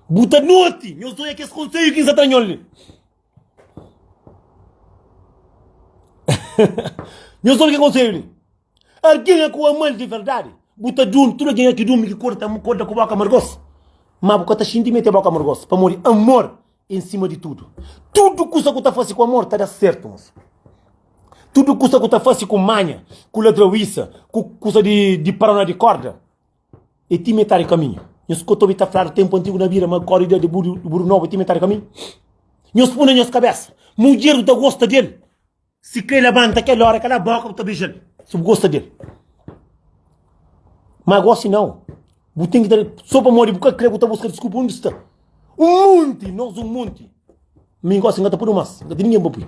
Bu ta noti, nhos oia kes konselhu ki N sa tra nhos li. Nhos obi ke konselhu li. Algen é ku amal di verdadi, bu ta durmi, tudu algen é ki durmi ki korda, korda ku boka amargos. Ma bu ka ta xinti mete boka amargos, pamodi amor é nsima di tudu. Tudu kusa ku ta fasi ku amor ta da sertu, mosi. Tudu kusa ku ta fasi ku manha, ku ladrauisa, ku kusa di, di parona di korda, é ti metadi kaminhu. Nhos ka ta obi ta fladu tenpu antigu na bira ma korida di buru, buru nobu é ti metadi kaminhu? Nhos pui na nhos kabesa, mudjer bu ta gosta del, si kre labanta kel ora, kala boka bu ta beja-l, si bu gosta del. Ma gosi nau, bu ten ki ta, so pamodi bu ka kre bu ta buska diskupa undi sta. Un munti, nos un munti. Mi gosi N ka ta pudu mas, N ka ten ningen pa pui.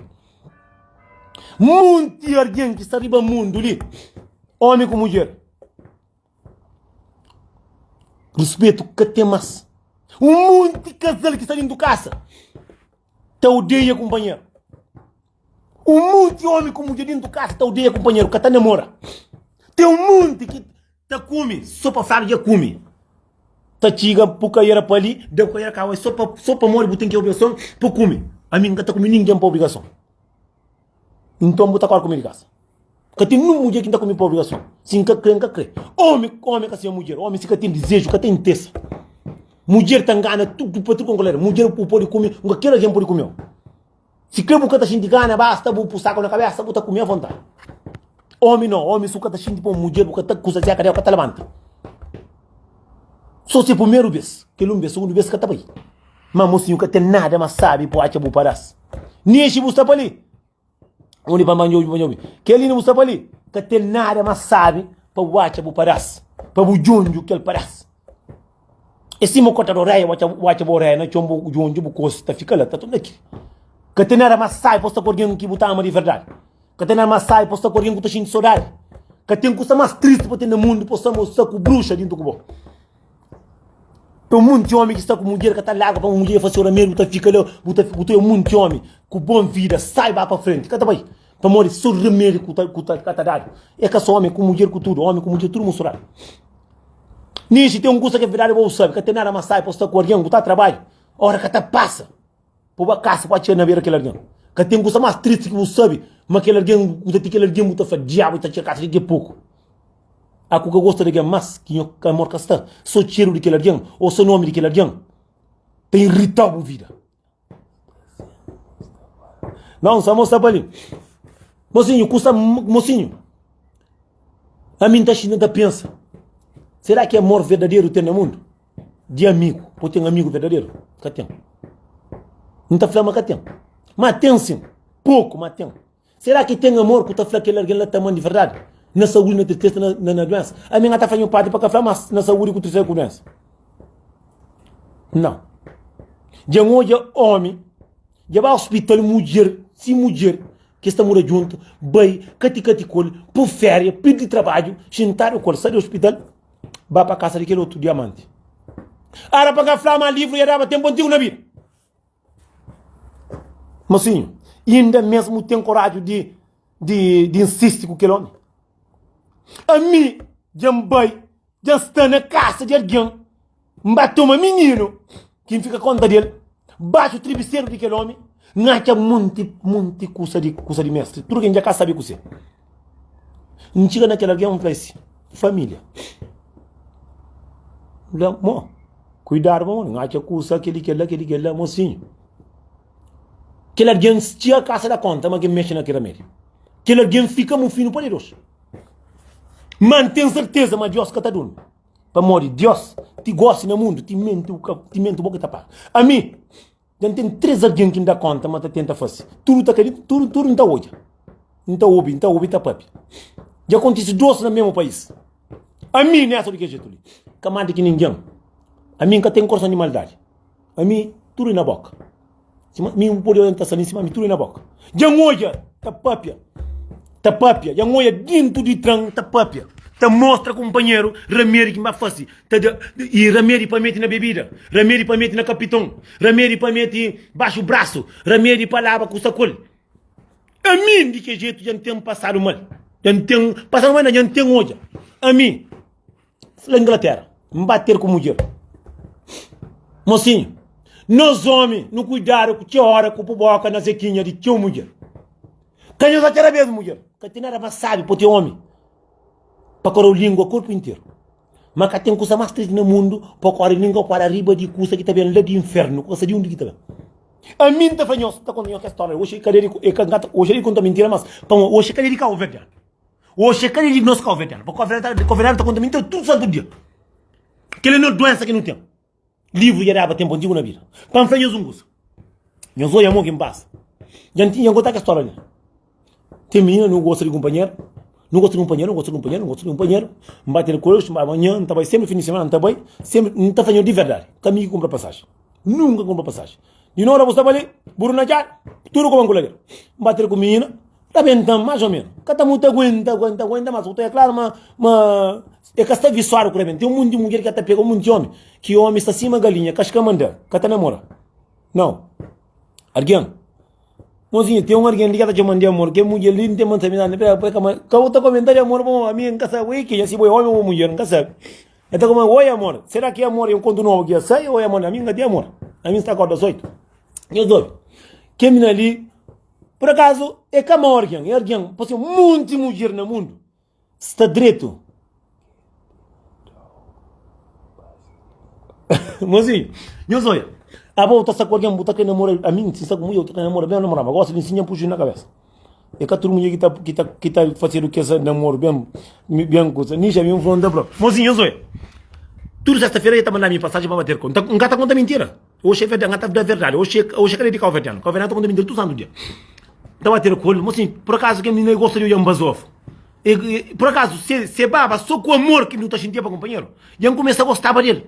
Munti algen ki sta riba mundu li, omi ku mudjer, ruspetu ka ten mas. Un munti kazal ki sta dentu kasa ta odeia kunpanheru. Un munti omi ku mudjer dentu kasa ta odeia kunpanheru, ka ta namora. Ten un munti ki Ta kume so pa fladu dja kume. Ta txiga bu ka era pa li, da bu ka era ka oi so pa so pamodi bu ten ki obrigason pa kume. Ami N ka ta kume ningen pa obrigason. Nton bu ta kore kume di kasa. Ka ten nun mudjer ki N ta kume pa obrigason. Si N ka kre, N ka kre. Omi, omi ka sima mudjer. Omi si ka ten dizeju, ka ten ntesa. Mudjer ta ngana tudu pa tudu konkolera. Mudjer bu pode kume, nka kel algen pode kumeu. Si kre bu ka ta xinti gana, basta bu pu saku na kabesa, bu ta kume avontadi. Omi no, omi su ka ta xinti pa un mudjer, bu ka ta kusa zeka del, ka ta labanta. So si primeru bes, kel un bes, sugundu bes ka ta bai. Ma mosinhu ka ten nada mas sabi pa atxa bu padas. Nixi bu sta pa li. Undi pa ma njobi pa njobi. Kel li bu sta pa li. Ka ten nada mas sabi pa bu atxa bu padas, pa bu djondju kel padas. É sima korta di oreia, bu atxa bu oreia na txon, bu djondju, bu kosi, ta fika la, ta torna kiri. Ka ten nada más sábi pa sta ku algen ki bu ta ama di verdadi. Ka ten nada más sábi pa sta ku algen ku ta xinti sodadi. Ka ten kusa más tristi pa ten na mundu pa sta ma sta ku bruxa dintu ku bo. Ten monti omi ki sta ku mudjer ka ta larga pamodi mudjer fase oramedu, bu ta fika la, bu ta bu ta oia monti omi ku bon vida sai ba pa frenti, ka ta bai pamodi so remedi ku ta ku ta ka ta dadu. É ka so omi, ku mudjer ku tudu, omi ku mudjer tudu musturadu. Ninsi ten un kusa ki é verdadi bo bu sabe, ka ten nada más sábi pa sta ku algen ku ta trabadju, ora ka ta pasa pa bu ba kasa pa txega na bera kel algen. Ka ten kusa más tristi ki bu sabe ma kel algen ku ta ti kel algen bu ta fla diabu ta txega kasa diki a poku. A ku ka gosta di algen más ki nho amor ka sta, so txeru di kel algen ô so nomi di kel algen ta iritau bu vida. Não, só mostra pa li. Mocinho, custa mocinho. A mim tá xinta tá pensa. Será que amor verdadeiro tem no mundo? De amigo. Pô tem amigo verdadeiro? Ka tem. Não tá falando, mas ka tem. Mas tem sim. Pouco, mas tem. Será ki ten amor ku ta fla kel algen la ta ama-m di verdadi? Na saúdi, na tristesa, na, na, na duensa. Ami N ka ta fla nhu padri pa ka fla, mas na saúdi ku tristesa ku duensa. Nau. Dja N odja omi dja ba ospital, mudjer, si mudjer ki es ta mora djuntu, bai kati kati ku el, pui féria, pirdi trabadju, xintadu ku el, sai di ospital, ba pa kasa di kel otu diamanti. Ara pa ka fla ma livru dja daba tenpu antigu na bida. Mosinhu, inda mesmu ten koraju di, di, di insisti ku kel omi? Ami dja N bai, dja N sta na kasa di algen, N ba toma mininu ki N fika konta del, baxu tribiseru di kel omi, N atxa monti, monti kusa di, kusa di mestri, tudu ken dja ka sabe kuse. N txiga na kel algen, N fla si, familia. N fla, mo. Kuidadu pamodi N atxa kusa kel-li, kel-la, kel-li, kel-la, mosinhu. Kel algen txiga kasa da konta ma ke mexe na kel ramedi. Kel algen fika mufinu pa Deus. Ma N ten serteza ma Deus ka ta durmi. Pamodi Deus ti gosi na mundu, timenti bu ka, timenti bo ka ta paga. Ami, dja N ten 3 algen ki N da konta ma ta tenta fase. Tudu ta kai, tudu, tudu N ta odja. N ta obi, N ta obi ta papia. Dja kontise 2 na mesmu país. Ami nessa di kel jetu li. Ka manda ki ningen. Ami N ka ten korson di maldadi. Ami tudu na boka. Sima mi bu pode orienta sa li sima mi tudu na boka. Dja N odja ta papia, ta papia, dja N odja dintu di tran ta papia, ta mostra kunpanheru ramedi ki N ba fase, ta da i ramedi pa mete na bebida, ramedi pa mete na kapiton, ramedi pa mete baxu brasu, ramedi pa laba kusa ku el. Ami di ke jetu dja N ten pasadu mal, dja N ten pasadu mal, dja N ten odja. Ami la Inglatera, N ba ter ku mudjer. Mosinhu, nos omi nu kuidadu ku txeu ora ku pu boka na zekinha di txeu mudjer. Ka nhos atxa rabes mudjer, ka ten nada mas sabi po ten omi pa korau lingua korpu interu. Ma ka ten kusa mas tristi na mundu pa kore lingua kuada riba di kusa ki ta ben la di infernu, ku ka sa di undi ki ta ben. Ami N ta fla nhos, N ta konta nhos kes stória li. Oxi é ka dia di, é ka, N ka ta, oxi é di konta mintira, mas pamodi oxi é ka dia di kauverdianu. Oxi é ka dia di nos kauverdianu. Pa kauverdianu, kauverdianu ta konta mintira tudu santu dia. Kel é nos duensa ki nu ten. Livru dja daba tenpu antigu na vida. Pa N fla nhos un kusa. Nhos odja mo ki N pasa. Dja N tinha, N konta kes stória li. Ten minina nu gosta di kunpanheru, nu gosta di kunpanheru, nu gosta di kunpanheru, nu gosta di kunpanheru. N ba ter ku el, n ba manhan, N ta bai senpri fin di semana, N ta bai senpri, N ta fla nho di verdadi, ka mi ki kunpra pasaji. Nunka N kunpra pasaji. Di nora bu sta pa li, buru na txada, tudu kuma N kula kel. N ba ter ku minina, rabenta-m más o menu. Ka ta mutu aguenta, aguenta, aguenta, mas bu ta oia klaru ma, ma e ka sta visuadu ku rabenta. Ten un monti mudjer ki ka ta pega un monti omi, ki omi sta sima galinha, kaska manda, ka ta namora. Nau. Algen. Mozinho, tem um alguém ali que tá chamando de amor, que mulher ali não tem muita amizade, né? Ka bu ta comenta de amor, bom, a mim nunca sabe, oi, que se boi homem ou mulher, nunca sabe. Então, como, oi amor, será que amor é um conto novo que eu sei? Oi amor, a mim nunca tem amor. A mim está acorda às 8. Eu dou. Quem me ali, por acaso, é cama alguém, é alguém, pode ser um monte de mulher no mundo. Sta dretu. Mozinho, nhos oia. Abo bu ta sta ku algen, bu ta kre namora, ami si sta ku mudjer, bu ta kre namora, ben namora, ma gosi di nsinha puxu na kabesa. É ka tudu mudjer ki ta ki ta ki ta fasedu kes namoru ben ben kusa. Nixi ami n ta fla, mozinho, nhos oia. Tudu sesta-fera e ta manda mi pasajen pa bater ku. N ka ta konta mintira. Oxi é verdadi, N ka ta da verdadi. Oxi oxi é ka dia di kauverdianu. Kauverdianu ta konta mintira tudu santu dia. N ta bater ku el, mozinho, por akazu kel minina gosta di odja-m bazofu? E, e, por acaso, se, se baba só ku amor ki nu ta xintia pa kunpanheru, dja N kumesa gostaba del.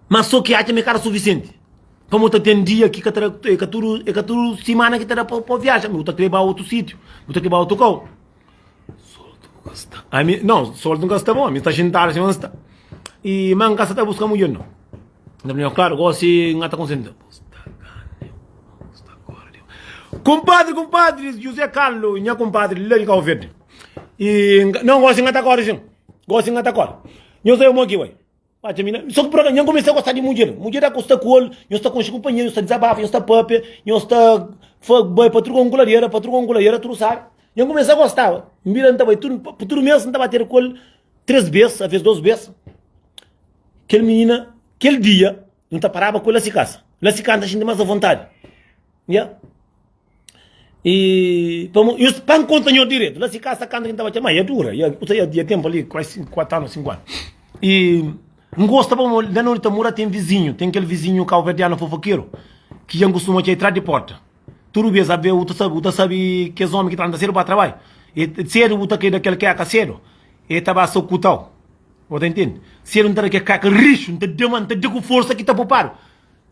Ma so ki atxa ma é ka da sufisienti. Pamodi ta ten dia ki ka ta da, é ka tudu, é ka tudu simana ki ta da pa pa viaja. Bu ta kre ba otu sítiu, bu ta kre ba otu kau. Sorti bu ka sta. Ami, não, sorti nka sta bom, ami sta xintadu sima nsta. I ma nka sta ta buska mudjer não. Na opinion, klaru, gosi nka ta konsentra. Kumpadri, kumpadri José Carlos, nha kumpadri la di Cabo Verde. I não, gosi nka ta kore sim. Gosi nka ta kore. Nhos é mo ki bai. Atxa mi na. Só ki por acaso, nha kumesa a gosta di mudjer. Mudjer da ku sta ku el, nhos ta konxe kunpanheru, nhos ta dizabafa, nhos ta papia, nhos ta fa bai pa tudu konkuladera, pa tudu konkuladera, tudu sabi. Nha kumesa a gostaba. N bira N ta bai tudu, tudu mes N ta ba ter ku el tres bes, aves dos bes. Kel minina, kel dia, N ta paraba ku el la si kasa. La si kasa N ta xinti mas avontadi. Ya. E pamo, nhos, pa N konta nhos diretu, la si kasa kantu ki N taba txeu, ma ia dura, ia, kusa ia, ia tenpu ali kuasi 4 anu, 5 anu. E N gosta pamo la na undi ta mora ten vizinhu, ten kel vizinhu kauverdianu fofokeru ki dja N kustuma txeu tras di porta. Tudu bes abe u ta sabe, u ta sabe kes omi ki ta lanta sedu pa trabadju, e sedu bu ta kai da kel keka sedu, e ta ba sokutau. Bu ta intende? Sedu N ta da kel keka rixu, N ta da ma N ta da ku forsa ki ta popadu.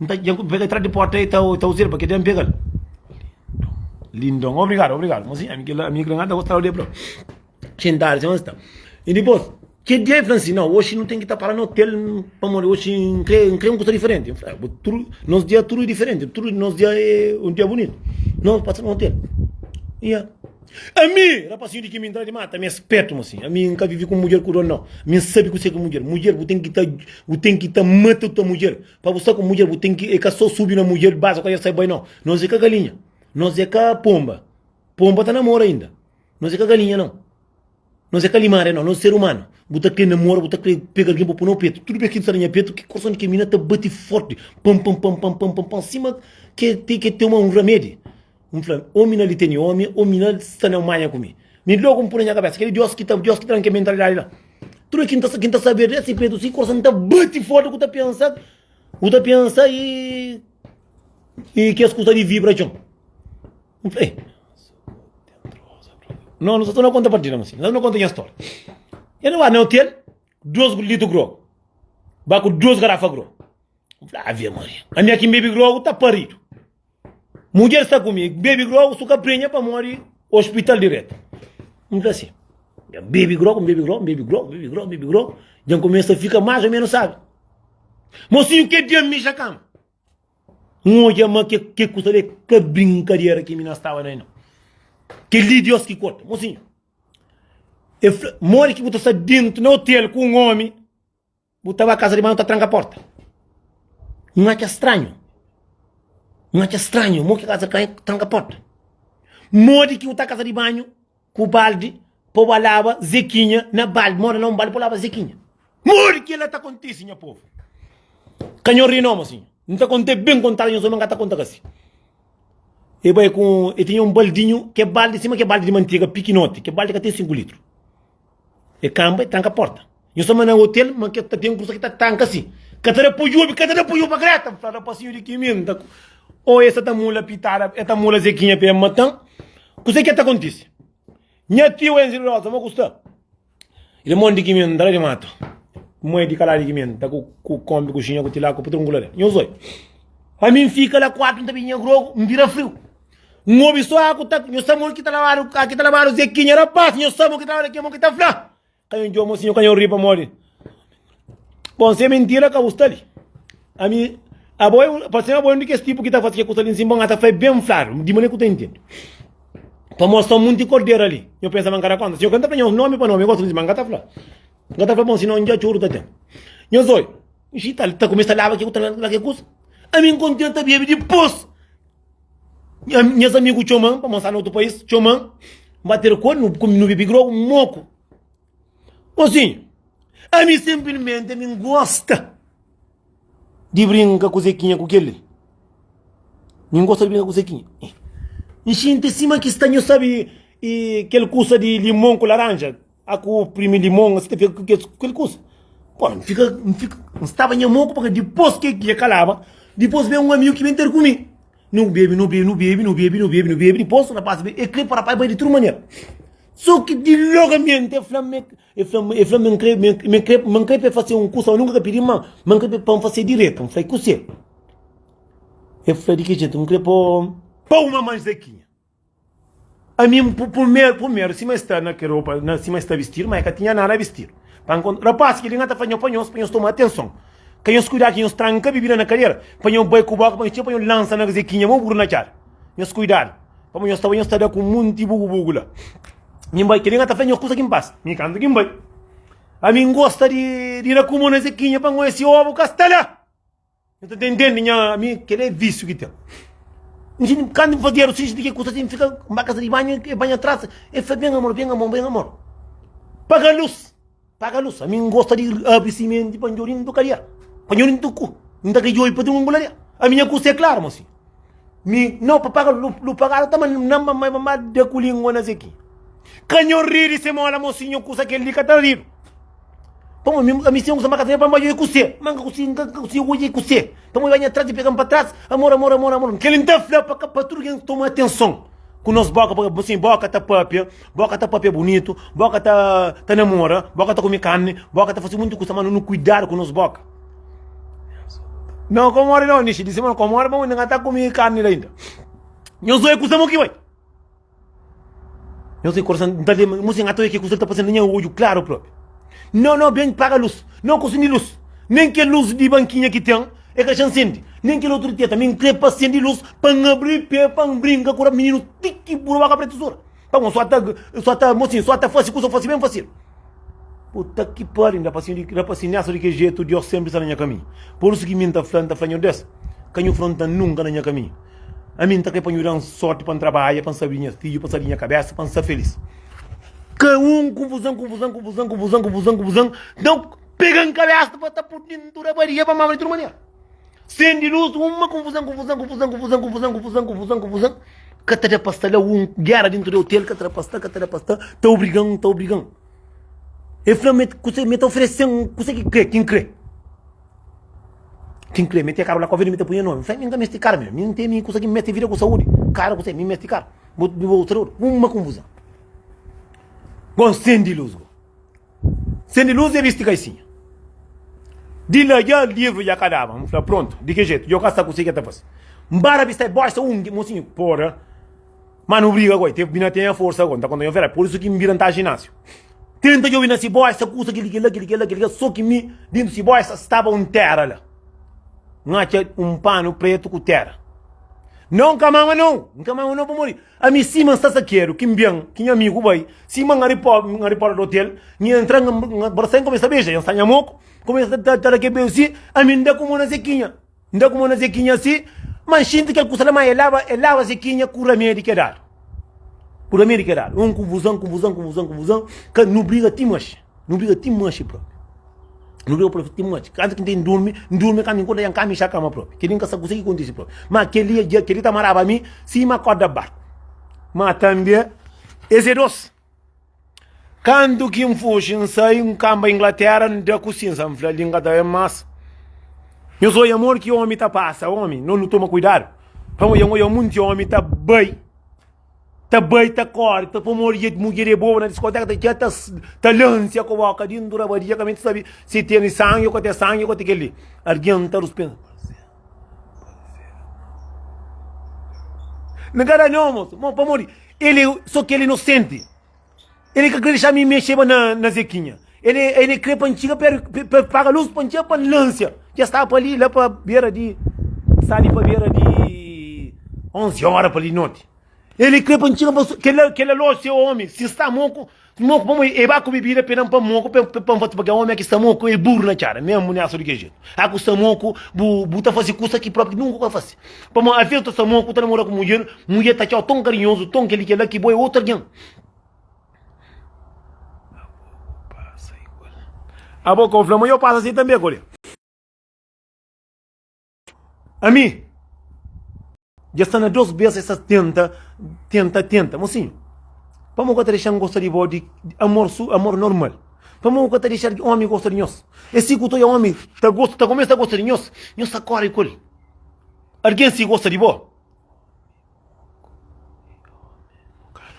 N ta dja pega tras di porta e ta ta uzel pa ke den pegal. Lindon, obrigado, obrigado. Mosinha, ami kila, ami kila ngata gostaba de bro. Xintadu si onsta. E dipos, ke dia e fla si, não, oxi não tem que ta para no hotel pamodi oxi N kre, N kre un kusa diferente. N fla, bo tudu, nos dia tudu é diferente, tudu nos dia é un dia bonito. Não, pasa no hotel. Ia. Ami, rapasinhu di ki mi entra di mata, ami é spertu mosinhu. Ami N ka vivi ku mudjer ku dor, não. Mi N sabi kuse ki mudjer. Mudjer, bu ten ki ta, bu ten ki ta mata ta mudjer. Pa bu sta ku mudjer bu ten ki e ka so subi na mudjer baza ku el sai bai nau. Nos e ka galinha. Nos e ka pomba. Pomba ta namora inda. Nos e ka galinha nau. Nos e ka limaria nau. Nos e ser umanu. Bu ta kre namora, bu ta kre pega algin pa pui na petu. Tudu bes ki bu sta na nha petu, ki korson di kel mina ta bati forti. Pam pam pam pam pam pam pam sima ke ten ke toma un ramedi. N fla, omi na li tene omi, omi na sta na manha ku mi. Mi logu N pui na nha kabesa, kel-li Dios ki ta, Dios ki tra-m kel mentalidadi la. Tudu ki N ta, ki N ta sabe di si petu si korson ta bati forti ku ta pensa, ku ta pensa i i kes kusa di vibra txon. N fla, ei, no, no sta na konta partida, mosinhu, no sta na konta nha stória. E nu ba na otel, dos litru grogu, ba ku dos garafa grogu. N fla, Ave Maria, ami aki N bebe grogu ta paridu. Mudjer sta ku mi, bebe grogu, su ka prenha pamodi hospital diretu. N fla si, dja bebe grogu, N bebe grogu, N bebe grogu, N bebe grogu, N bebe grogu, dja N kumesa fika más o ménus sabi. Mosinhu, ke dia N mixa kama, N odja ma ke ke kusa li é ka brinkadera ki mi na staba na el nau. Kel-li Deus ki korta. Mosinhu, el fla, modi ki bu ta sta dentu na hotel ku un omi? Bu ta ba kaza di banhu ta tranka porta. N atxa stranhu. N atxa stranhu mo ki kaza tranka porta. Modi ki bu ta kaza di banhu ku baldi pa bu ba laba zekinha na baldi, modi na un baldi pa bu laba zekinha. Modi ki ela ta kontisi nha povu? Ka nho ri no mosinhu. N ta konta ben kontadu nhos omi N ka ta konta kasi. E bai ku e tinha un baldinhu ke baldi sima ke baldi di mantega pikinoti, ke baldi ka ten 5 litru. E kanba e tranka porta. Nhu sta ma na hotel ma ke ta ten kusa ki ta tranka si. Ka ta da pa djobe, ka ta da pa djobe pa greta. N fla rapasinhu di ki mi N ta o e sa ta mula pitada, e ta mula zekinha pa e matan. Kuse ke ta kontise? Nha tiu Enzi Rosa ma ku sta. Irmon di ki mi N ta la di matu. Mãe di kala di ki mi N ta ku ku kombi ku xinha ku tilaku ku trunku la de. Nhu zoi. Ami N fika la kuartu N ta binha grogu N bira friu. N obi so aku ta nhu sta mon ki ta labadu ki ta labadu zekinha rapaz nhu sta mon ki ta labadu ki mon ki ta fla. Ka nhu djobe mosinhu ka nhu ri pamodi bon se mintira ka bu sta li ami abo é parse abo é un di kes tipu ki ta fase ke kusa li nsin bon ata fla ben fladu di manera ku ta intende pamodi sta munti kordera li nhu pensa ma nka da konta si nhu ka nta fla nhu nomi pa nomi gosta di ma nka ta fla nka ta fla bon sinon dja txuru ta ten nhu zoi xita ta kumesa laba ke ku ta laba ke kusa ami nkontenta ta bebe dipos Nhas amigu txoma-m pa mostra na otu país, txoma-m, N ba ter ku el, nu bebe grogu, moku. Mosinhu, ami sinplismenti ami N gosta di brinka ku Zekinha ku kel-li. Mi N gosta di brinka ku Zekinha. N xinti sima ki sta, nhu sabe, kel kusa di limon ku laranja. A ku primi limon asi ta fika ku kel kusa. Pô, N fika, N fika, N staba nha moku paka dipôs ke ki kalaba, dipôs ben un amigu ki ben ter ku mi. Nu bebe, nu bebe, nu bebe, nu bebe, nu bebe, nu bebe, dipôs rapaz ben, e kre pa rapaz bai di tudu manera. So ki di logamenti el fla-m ma el fla-m el fla-m ma N kre ma N kre ma N kre pa el fase un kusa ma nunka ka pidi-m ma ma N kre pa N fase diretu. N fla, i kuse? El fla, di ki jetu? N kre pa-u pa uma manzekinha. Ami N purmeru purmeru sima es sta na kel ropa na sima es sta bistidu ma e ka tinha nada bistidu pa N konta rapaz kel-li N ka ta fla nho pa nhos pa nhos toma atenson ka nhos kuidadu ki nhos tranka bibida na kadera pa nho bai ku boka pa nhos txeu pa nho lansa na zekinha mo buru na txada nhos kuidadu pamo nhos ta bai nhos ta da ku munti bugu bugu la mi N bai kel-li N ka ta fla nhos kusa ki N pasa mi kantu ki N bai ami N gosta di di da ku mo na zekinha pa N oja si obu ka sta la. N ta ntende nha mi kel é vísiu ki ten. N xinti kantu N fazedu si N xinti ki kusa si N fika N ba kasa di banhu e banha tras e fla ben amor ben amor ben amor paga lus paga lus ami N gosta di abri simenti pa N djobi dintu kadia pa N djobi dintu ku N ta ka djobi pa tudu ngularia ami nha kusa é klaru mosi mi no pa paga lu lu pagadu ta ma na ma ma ma da ku lingua na zeki ka nho ri di se mola mosi nho kusa kel li ka ta ridu. Pamodi mi, ami sen usa maka pa nbai ku se, ma nka kusi, nka kusi oja ku se. Pamodi bai nha tras i pega-m pa tras, amor, amor, amor, amor. Kel-li N ta fla pa ka pa tudu gen toma atenson ku nos boka, pa sin boka ta papia, boka ta papia bunitu, boka ta ta namora, boka ta kume karni, boka ta fasi munti kusa, ma no kuidadu ku nos boka. Não, komori não, Nishi disi, ma komori, pamodi N ka ta kume karni la inda. Nhos oja kusa mo ki bai. Nhos tem coração, n ta lembra, mocinho, n ta ki kusa ta passando na nha odju claro propi. Não, não, bem paga luz, não consumi luz. Nem kel luz di banquinha ki tem, é ka xa nsendi. Nem kel outro di teta, mi n kre pa sendi luz pa n abri pé, pa n brinka ku mininu ti ki buraka pretu sura. Pa bon, só ta, só ta, mocinho, só ta fasi kusa, fasi bem fasil. Puta ki pariu, rapasinhu di, rapasinhu nessa di ki jetu, Deus sempre sta na nha kaminhu. Por isso ki mi n ta fla, n ta fla Nhor Deus, ka nhu fronta nunka na nha kaminhu. Ami N ta kre pa nhu da-m sorti pa N trabadja, pa N sabe di nhas fidju, pa N sabe di nha kabésa, pa N sta felís. Ka un konfuzan, konfuzan, konfuzan, konfuzan, konfuzan, konfuzan, nau pega-m kabésa pa ta pui dentu da baria pa mama di tudu manera. Sendi lus, uma konfuzan, konfuzan, konfuzan, konfuzan, konfuzan, konfuzan, konfuzan, konfuzan, ka ta da pa sta la, un géra dentu di otel, ka ta da pa sta, ka ta da pa sta, ta obriga-m, ta obriga-m. El fla-m, ma kuse, ma el ta oferese-m kuse ki kre, ki N kre. Ki N kre, mete karu la kove di mi ta punha nomi. N fla, mi N ka meste karu, mi N ten mi kusa ki N meste vida ku saúdi. Karu kuse, mi N meste karu. Bo, bo ta dodu. Uma konfuzon. Bon, sendi lus go. Sendi lus e bisti kaisinha. Di la dja livru dja ka daba. N fla, prontu, di ki jetu? Dja ka sta kuse ki ta fase. N bara bista e bosta un, mosinhu, pora. Ma nu briga goi, te bina tenha forsa goi, nta konta nho verdadi, por isu ki N bira nta ginasiu. Tenta djobi na si bosta kusa kili kila kili kila kili kila, so ki mi dintu si bosta staba un tera la. N atxa un panu pretu ku tera. Nau N ka mama nau, N ka mama nau pamodi ami sima N sta sakedu ki N ben ki nha amigu bai, sima N ari N ari porta di otel, N entra N brasa N kumesa beja, N sta nha moku, kumesa ta da ke beju si, ami N da ku mo na sekinha. N da ku mo na Zekinha si, ma N xinti kel kusa la, ma e laba, e laba Zekinha ku ramedi ke dadu. Ku ramedi ke dadu. Un kunfuzan, kunfuzan, kunfuzan, kunfuzan, ka nu briga ti manxi. Nu briga ti manxi propi. Nu briga propi ti manxi. Kantu ki N ten durmi, N durmi kantu N konta ja N ka mixa kama propi. Keli N ka sa kuse ki kontisi propi. Ma keli dja, keli ta maraba mi sima korda barku. Ma tanbe es e dos. Kantu ki N fuxi, N sai, N kanba Inglatéra, N da ku sinsa, N fla, li N ka ta ben más. Nhos odja amor ki ómi ta pasa, ómi, nos nu toma kuidadu. Pamodi dja N odja munti ómi ta bai, ta bai, ta kóre, ta pamodi dja mudjer é boba na diskoteka, ta txia ta, ta lansia ku boka dintu rabadia, ka meste sabe si tene sangi o ka ten sangi o ka ten kel-li. Algen ta ruspensa. N ka da nau, mosu, pamodi el é so kel inosenti. El ka kre dexa mi mexeba na, na Zequinha. El, el kre pa N txiga per, pa paga luz pa N txiga pa N lansia. Dja staba pa li, la pa bera di, sta li pa bera di 11 ora pa li noti. El kre pa N txiga pa, kel, kel loja se omi, si sta moku, moku pamodi e ba ku bebida pe dan pa moku pe, pe, pa N fasi, porque omi aki sta moku e burru na txada, mesmu nessa di ke jetu. A ku sta moku, bu, bu ta fasi kusa ki propi nunka ku ka fasi. Pamodi aves ta sta moku, ta namora ku mudjer, mudjer ta txau ton karinhozu, ton kel li kel la ki bo é otu algen. Abo ka fla ma yo pasa si tanbe kole. Ami dja sta na dos bes esta tenta tenta tenta mosinhu pamo ka ta dexa-m gosta di bo di amor su amor normal pamo ka ta dexa omi gosta di nhos e si ku ta oja omi ta gosta ta kumesa gosta di nhos nhos ta kore ku el algen si gosta di bo.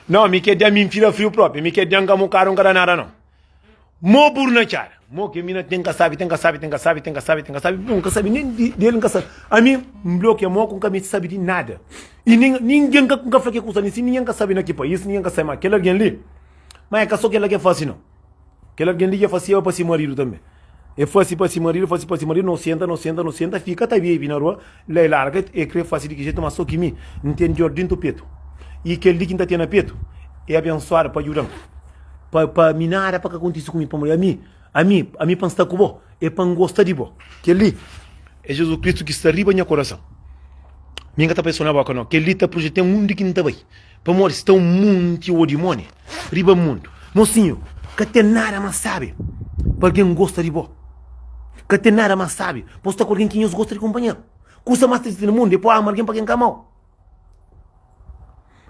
Não, mi ke dia mi nfila friu propi, mi ke dia nka mukadu nka da nada não. Mo buru na txada, mo ke mina ten ka sabi, ten ka sabi, ten ka sabi, ten ka sabi, ten ka sabi, bom nka sabi nem di del nka sabi. Ami nblokia mo ku nka mesti sabi di nada. I nin ninguém ka nka fla ke kusa li si ninguém ka sabi na ki pais, ninguém ka sabi ma kel algen li, ma é ka so kela ke fasi não. Kel algen li dja fasiba pa si maridu tanbe. E fasi pa si maridu, fasi pa si maridu, no senta, no senta, no senta, fika ta bebi na rua, la e larga, e kre fasi di ki jetu, ma so ki mi, N ten dor dintu petu. I kel li ki N ta ten na petu, e abensuadu pa djuda-m, pa, pa mi nada pa ka kontisi ku mi, pamodi ami, ami, ami pa N sta ku bo, e pa N gosta di bo. Kel li e Jezus Kristu ki sta riba nha korason. Mi N ka ta pensa na boka, no. Kel li ta projeta-m undi ki N ta bai. Pamodi sta un munti ô dimóni riba mundu. Mosinhu, ka ten nada más sábi pa algen gosta di bo. Ka ten nada más sábi pa bu sta ku algen ki nhos gosta di kunpanheru. Kusa más tristi na mundu é pa bu ama algen pa ken ka ama-u.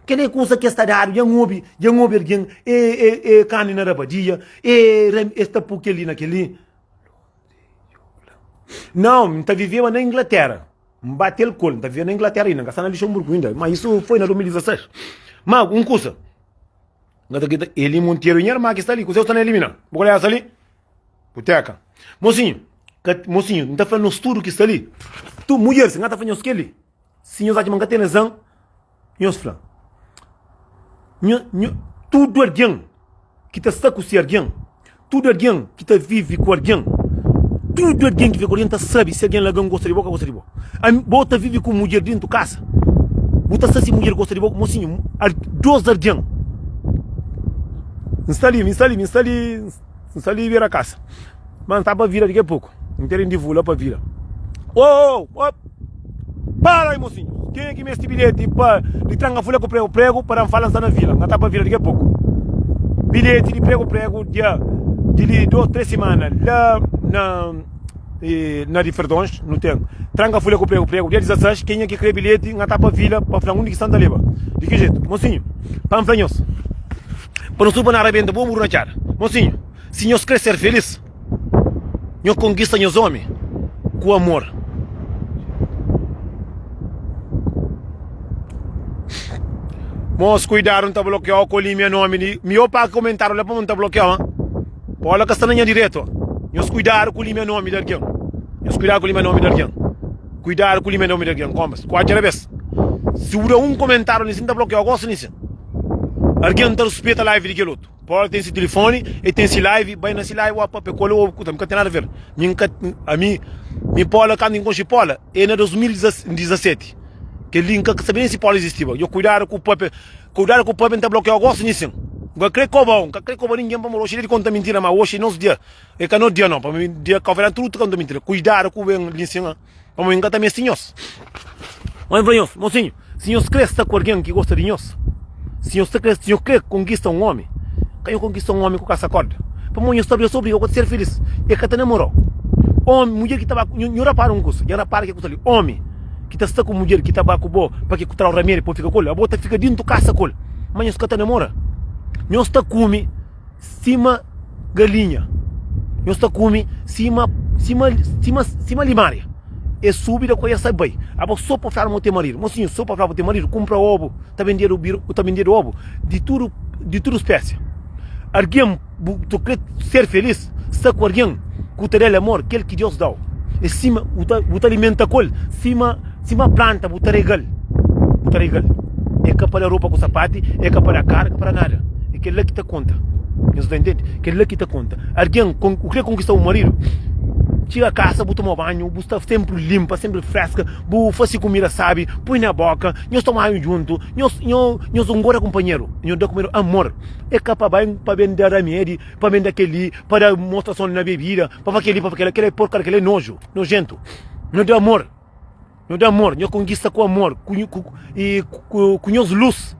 Kel-li é kusa ki es ta dadu. Dja N obi, dja N obi algen é, é, é karni na rabadia, é, es ta pô kel-li na kel-li. Nau, N ta viveba na Inglatéra. N bate-l ku el. N ta vive na Inglatéra inda, N ka sta na Luxemburgu inda. Ma isu foi na 2016. Ma un kusa, N ka ta grita, Eli Monteiro, nha irma ki sta li, kuzê bu sta na elimina? Bu ka leba sta li? Buteka. Mosinhu, ka, mosinhu, N ta fla nos tudu ki sta li, tu, mudjeris, N ka ta fla nhos kel-li. Si nhos atxa ma N ka ten razan, Nhos fla, Nho, nho, tudu algen ki ta sta ku se algen, tudu algen ki ta vive ku algen, tudu algen ki vive ku algen ta sabe si algen la gosta di bo o ka gosta di bo. Ami, bo ta vive ku mudjer dentu kasa, bu ta sa si mudjer gosta di bo. Mosinhu, dos algen, N sta li, N sta li, N sta li, N sta li bira kasa, ma N sta pa vira diki a poku, N ten di vula pa vira. Oh, oh, oh! Para aí mocinhos, kenha ki meste bilheti pa di tranka fulha ku pregu pregu pa dan fala nsta na vila, nka ta pa vila diki a poku. Bilheti di pregu pregu dia di li 2 3 simana la na na di Ferdons nu ten tranka fulha ku pregu pregu dia 16 kenha ki kre bilheti nka ta pa vila pa fla undi ki sta nta leba. Di ki jetu mocinho pa nfla nhos pa nu suba na rabenta bo buru na txada. Mocinho si nhos kre ser felis. Nho konkista nhos omi ku amor. Mos kuidadu nta blokiau ku limia nomi di mi ô pa komentariu la pamo nta blokiau ha Paula ka sta na nha diretu nhos kuidadu ku limia nomi di algen nhos kuidadu ku limia nomi di algen kuidadu ku limia nomi di algen konbas ku atxa bes si bu da un komentariu li si nta blokiau gosi li si algen ta ruspeta live di kel otu. Paula ten si tilifoni, e ten si live, bai na si live wa papia ku el o ku ta, mi ka ten nada ver. Mi nka, ami, mi Paula, kantu mi konxi Paula, e na 2017. Kel li nka sabi nen si Paula izistiba. Yo kuidadu ku papia, kuidadu ku papia, nta blokiau gosi ni sin. Nka kre kobau, nka kre koba ningen pamodi oxi é dia di konta mintira, ma oxi é nos dia. E ka no dia no, pamodi dia kauverdianu tudu ta konta mintira. Kuidadu ku ben li sin. Pamodi N ka ta meste nhos. Má N fla nhos, mosinhu, si nhos krê sta ku algen ki gosta di nhos, si nhos ta krê, si nhos krê konkista un ómi, ka nhos konkista un ómi ku kasa kórda. Pamodi nhos ta obriga, so obriga ku ta ser filís, el ka ta namora-u. Ómi, mudjer ki ta ba ku, nho rapara un kusa, dja N rapara ke kusa li, ómi ki ta sta ku mudjer ki ta ba ku bo pa ke ku tra-u ramedi pa bu fika ku el, abo ta fika dintu kasa ku el, má nhos ka ta namora. Nhos ta kume. Sima galinha Nhos ta kume sima sima sima sima limaria E subi da koia sai bai Abo so pa fladu ma bu ten maridu Mosinhu so pa fla bu ten maridu Kunpra obu ta bendedu bir ta bendedu obu di tudu di tudu spésia Algen bu tu kre ser felis sta ku algen ku ta da-l amor kel ki Deus da-u É sima bu ta bu ta alimenta ku el sima sima planta bu ta rega-l bu ta rega-l É ka pa da ropa ku sapati é ka pa da karu é ka pa da nada É kel-la ki ta konta Nhos ta intende? Kel-la ki ta konta Algen ku kre konkista bu maridu Txiga kasa bu toma banhu bu sta senpri linpa senpri freska bu fase kumida sabi pui na boka nhos toma banhu djuntu nhos nho nhos ngoda kunpanheru nhos da kunpanheru amor É ka pa bai pa ben da ramedi pa ben da kel-li pa da mostrason na bebida pa fla kel-li pa fla kel-la kel-la é porkaria kel-la é noju nojentu Nho da amor Nho da amor, nho konkista ku amor, ku ku i ku ku nhos lus.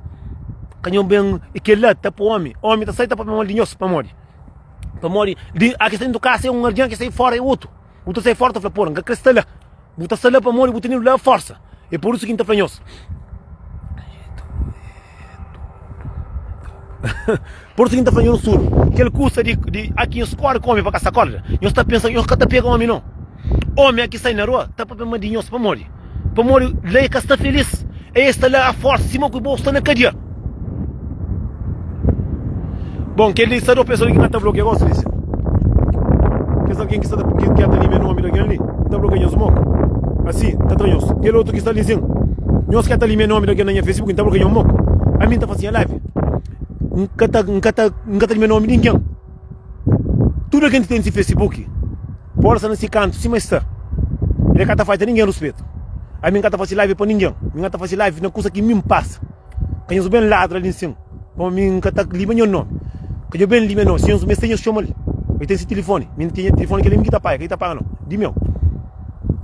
Ka nho ben i kel-la ta pô ómi, ómi ta sai ta papia mal di nhos. Pamodi? Pamodi di a ki sta dentu kasa é un algen, a ki sta fora é otu. Bu ta sai fora ta fla, Pô, N ka krê sta la. Bu ta sta la pamodi bu tene la forsa. É pur isu ki N ta fla nhos. Pur isu ki N ta fla nhos tudu, kel kusa di di a ki nhos kóre ku ómi pa kasa kórda, nhos ta pensa nhos ka ta pega ómi nau. Ómi a ki sai na rua ta papia mal di nhos pamodi? Pamodi la e ka sta filís, e sta la a forsa sima ku bo sta na kadia. Bon, kel li sta do pesoa li ki ka ta blokia gosi li si. Kes algen ki sta ta ki ta limia nomi di algen li, N ta blokia nhos moku. Asi, N ta tra nhos. Kel otu ki sta li sin, nhos ki ta limia nomi di algen na nha Facebook, N ta blokia nhos moku. Ami N ta fasi nha live. N ka ta N ka ta N ka ta limia nomi di ningen. Tudu algen ki ten si Facebook, pode sta na si kantu sima es sta. El ka ta falta ningen ruspetu. Ami N ka ta fasi live pa ningen. Mi N ka ta fasi live na kusa ki mi N pasa. Ka nhos ben ladra li nsin, pamodi mi N ka ta lima nha nomi. Ka nhos ben lima nha nomi. Si nhos meste, nhos txoma-l. El ten si tilifoni. Mi N ten nha tilifoni, kel-li mi ki ta paga, ka ki ta paga nau. Di meu.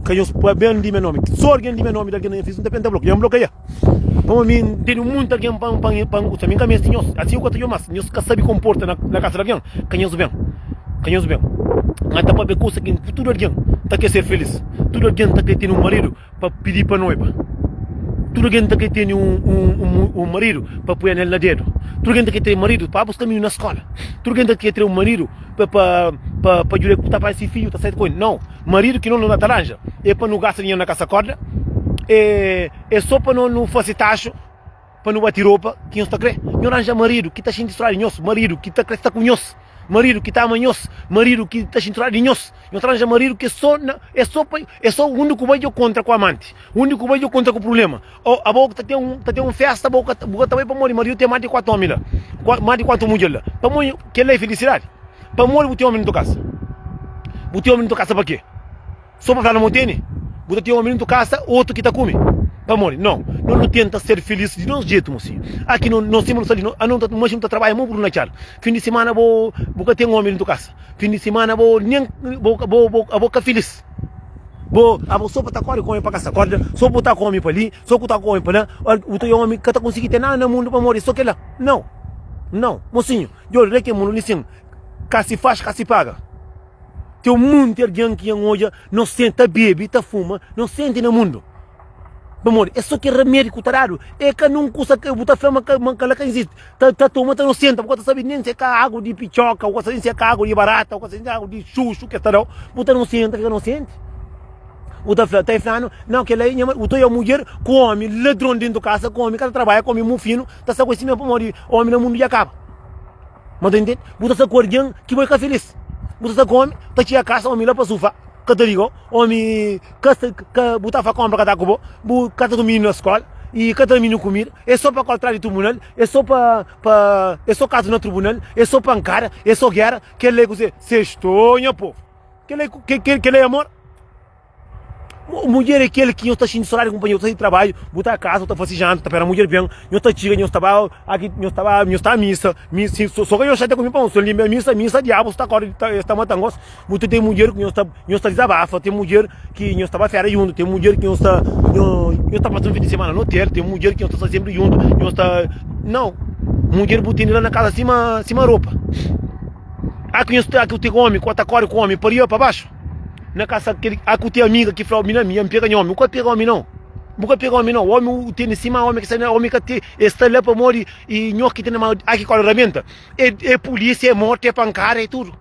Ka nhos ben lima nha nomi. So algen lima nha nomi di algen na nha Facebook, N ta ben ta blokia. Dja N blokia. Pamodi mi N tene monti algen pa N usa. Mi N ka meste nhos. Asi eu ka ta djobe mas. Nhos ka sabe konporta na kasa di algen. Ka nhos ben. Ka nhos ben. N ta papia kusa ki tudu algen ta kre ser filis. Tudu algen ta kre tene un maridu. pa pidi pa noiba. Tudu algen ta kre tene un maridu pa poi anel na dedu. Tudu algen ta kre tene maridu pa buska mininu na skola. Tudu algen ta kre tene un maridu pa djuda ku ta pai si fidju ta sai ku el. Nau, maridu ki no ta ranja é pa no gasta dinheru na kasa korda, é so pa no fase taxu. Pa nu bati ropa ki nhos ta kre. Nho ranja maridu ki ta xinti sodadi di nhos, maridu ki ta kre sta ku nhos, maridu ki ta ama nhos, maridu ki ta xinti sodadi di nhos. Nho ta ranja maridu ki é so na, é so pa, é so undi ku bai djo kontra ku amanti, undi ku bai djo kontra ku prubléma. Ô abo ta ten un, ta ten un fésta bo ka ta, bu ka ta bai pamodi maridu ten más di kuatu ómi la, más di kuatu mudjer la. Pamodi kel-la é filisidadi? Pamodi bu ten ómi na tu kasa? Bu ten ómi na tu kasa pa ke? So pa fla na mo tene bu ta ten omi dentu kasa otu ki ta kume pamodi no no nu tenta ser filis di nos jetu mosinhu aki no no sima nu sta li no ano ta maxi nu ta trabadja mo buru na txada fin di simana bo bu ka ten omi dentu kasa fin di simana bo nen bo bo bo abo ka filis bo abo so pa ta kori ku omi pa kasa korda so bu ta ku omi pa li so ku ta ku omi pa la bu ta omi ka ta konsigi ten nada na mundu pamodi so kila no no mosinhu djobe la ke mundu li sin ka si faz ka si paga. Ten munti algen ki N odja nosenti ta bebe, ta fuma, nosenti na mundu. Pamodi? É so kel ramedi ku ta dadu. É ka nun kusa ki bu ta fla ma ka ma kala ka izisti. Ta ta toma ta nosenta, bu ka ta sabe nen si é ka agu di pitxoka, bu ka sabe nen si é ka agu di barata, bu ka sabe nen si é agu di xuxu ke ta dau. Bu ta nosenta, fika nosenti. Bu ta fla, ta e flanu, nau kela é nha maridu. Bu ta oia mudjer ku omi ladron dentu kasa, ku omi ka ta trabadja, ku omi mufinu, ta sta ku si mesmu pamodi omi na mundu dja kaba. Ma ta intende? Bu ta sta ku algen ki bo é ka filis. Bu ta sta ku omi, ta txiga kasa, omi la pa sufa, ka ta liga-u, omi ka sta, ka, bu ta fa konpra ka ta ku bo, bu ka ta ku mininu na skola, i ka ta da mininu kumida, é so pa kol tras di tribunal, é so pa, pa, é so kazu na tribunal, é so pankada, é so gera, kel-la é kuzê? Sextou, nha povu! Kel-la é, kel-la é amor? Mudjer é kel ki nhos ta xinti sodadi kunpanheru, ta sai di trabadju, bu ta kasa, bu ta fase janta, ta pera mudjer ben, nhos ta txiga, nhos ta ba aki, nhos ta ba, nhos ta misa, misa, so ka nhos xatia ku mi pa nhos linbra misa, misa diabu sta kori, es ta mata ngos, bu ta ten mudjer ki nhos ta, nhos ta dizabafa, ten mudjer ki nhos ta ba fera juntu, ten mudjer ki nhos ta, nhos ta pasa un fin di semana na otel, ten mudjer ki nhos ta sta senpri juntu, nhos ta, nau, mudjer bu tene la na kasa sima, sima ropa. Aki nhos ta, aki bu ten omi ku ta kori ku omi pa riba pa baxu. Na kasa kel a ku te amiga ki flau mi na mi N pega nha omi. Bu ka pega omi nau. Bu ka pega omi nau. Omi u tene sima omi ki sta na omi ka te e sta la pamodi i nho ki tene ma a ki kore rabenta. E e pulisia e morti e pankada e tudu.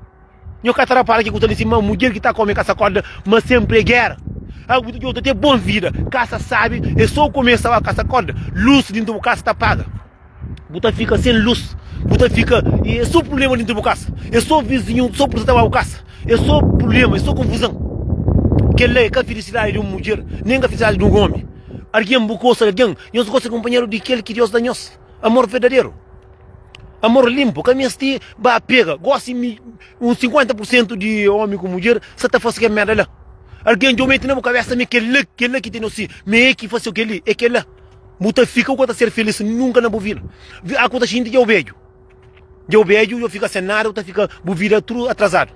Nho ka ta rapara ki ku ta li sima mudjer ki ta kome kasa korda ma senpri e gera. A bu ta te bon vida kasa sabi e so kumesa ba kasa korda lus dintu bu kasa ta paga. Bu ta fika sen lus, bu ta fika e é só problema dentro bu kasa, é só vizinho, só por ta bu kasa, é só problema, é só confusão. Kel-la é ka felicidade di un mudjer, nem ka felicidade di un omi. Algen bu gosta di algen, nhos gosta di kunpanheru di kel ki Deus da nhos. Amor verdaderu, amor linpu, ka meste ba pega. Gosi mi un 50 pur sentu di omi ku mudjer sa ta fase kel merda la. Algen dja mete na bu kabesa ma é kel-la, kel-la ki ten osi, ma é ki fase kel-li, é kel-la. Bu ta fika, bu ka ta ser felis nunka na bu vida. A ku ta xinti dja bu bedju. Dja bu bedju, dja bu fika sen nada, bu ta fika bu vida tudu atrasadu.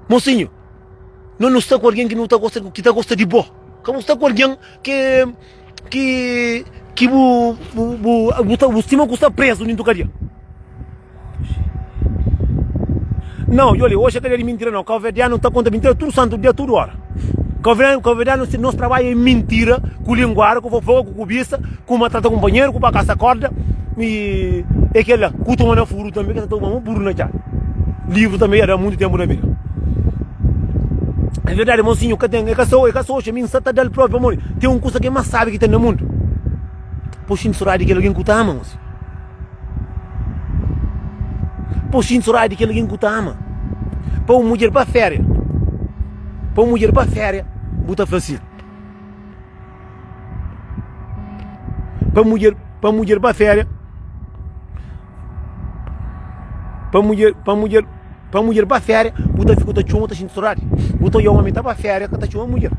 Mosinhu, no nu sta ku algen ki nu ta gosta, ki ta gosta di bo. Ka bu sta ku algen ki ki ki bu bu bu bu ta bu sima ku sta prezu dintu kadia. Não, olha, hoje é dia de mentira não. Cabo-verdiano tá conta mentira tudo santo dia, tudo hora. Cabo-verdiano, nosso trabalho é mentira, com linguara, com fofoca, com cobiça, com maltrata companheiro, com bacaça corda e é aquela, com toma na furo também, que tá tomando burro na tchá. Livro também era muito tempo na vida. É verdade, mocinho, que tem, é que sou, é que sou, mim só tá dando próprio amor. Tem um coisa que mais sabe que tem no mundo. Poxa, insurado que alguém que tá ama, mocinho. Pa bu xinti sodadi di kel algen ki bu ta ama. Pa un mudjer ba féria, pa un mudjer ba féria, bu ta fla si. Pa mudjer, pa mudjer ba féria, pa mudjer, pa mudjer, pa mudjer ba féria, bu ta fika ta txoma, ta xinti sodadi. Bu ta odja omi ta ba féria, ka ta txoma mudjer.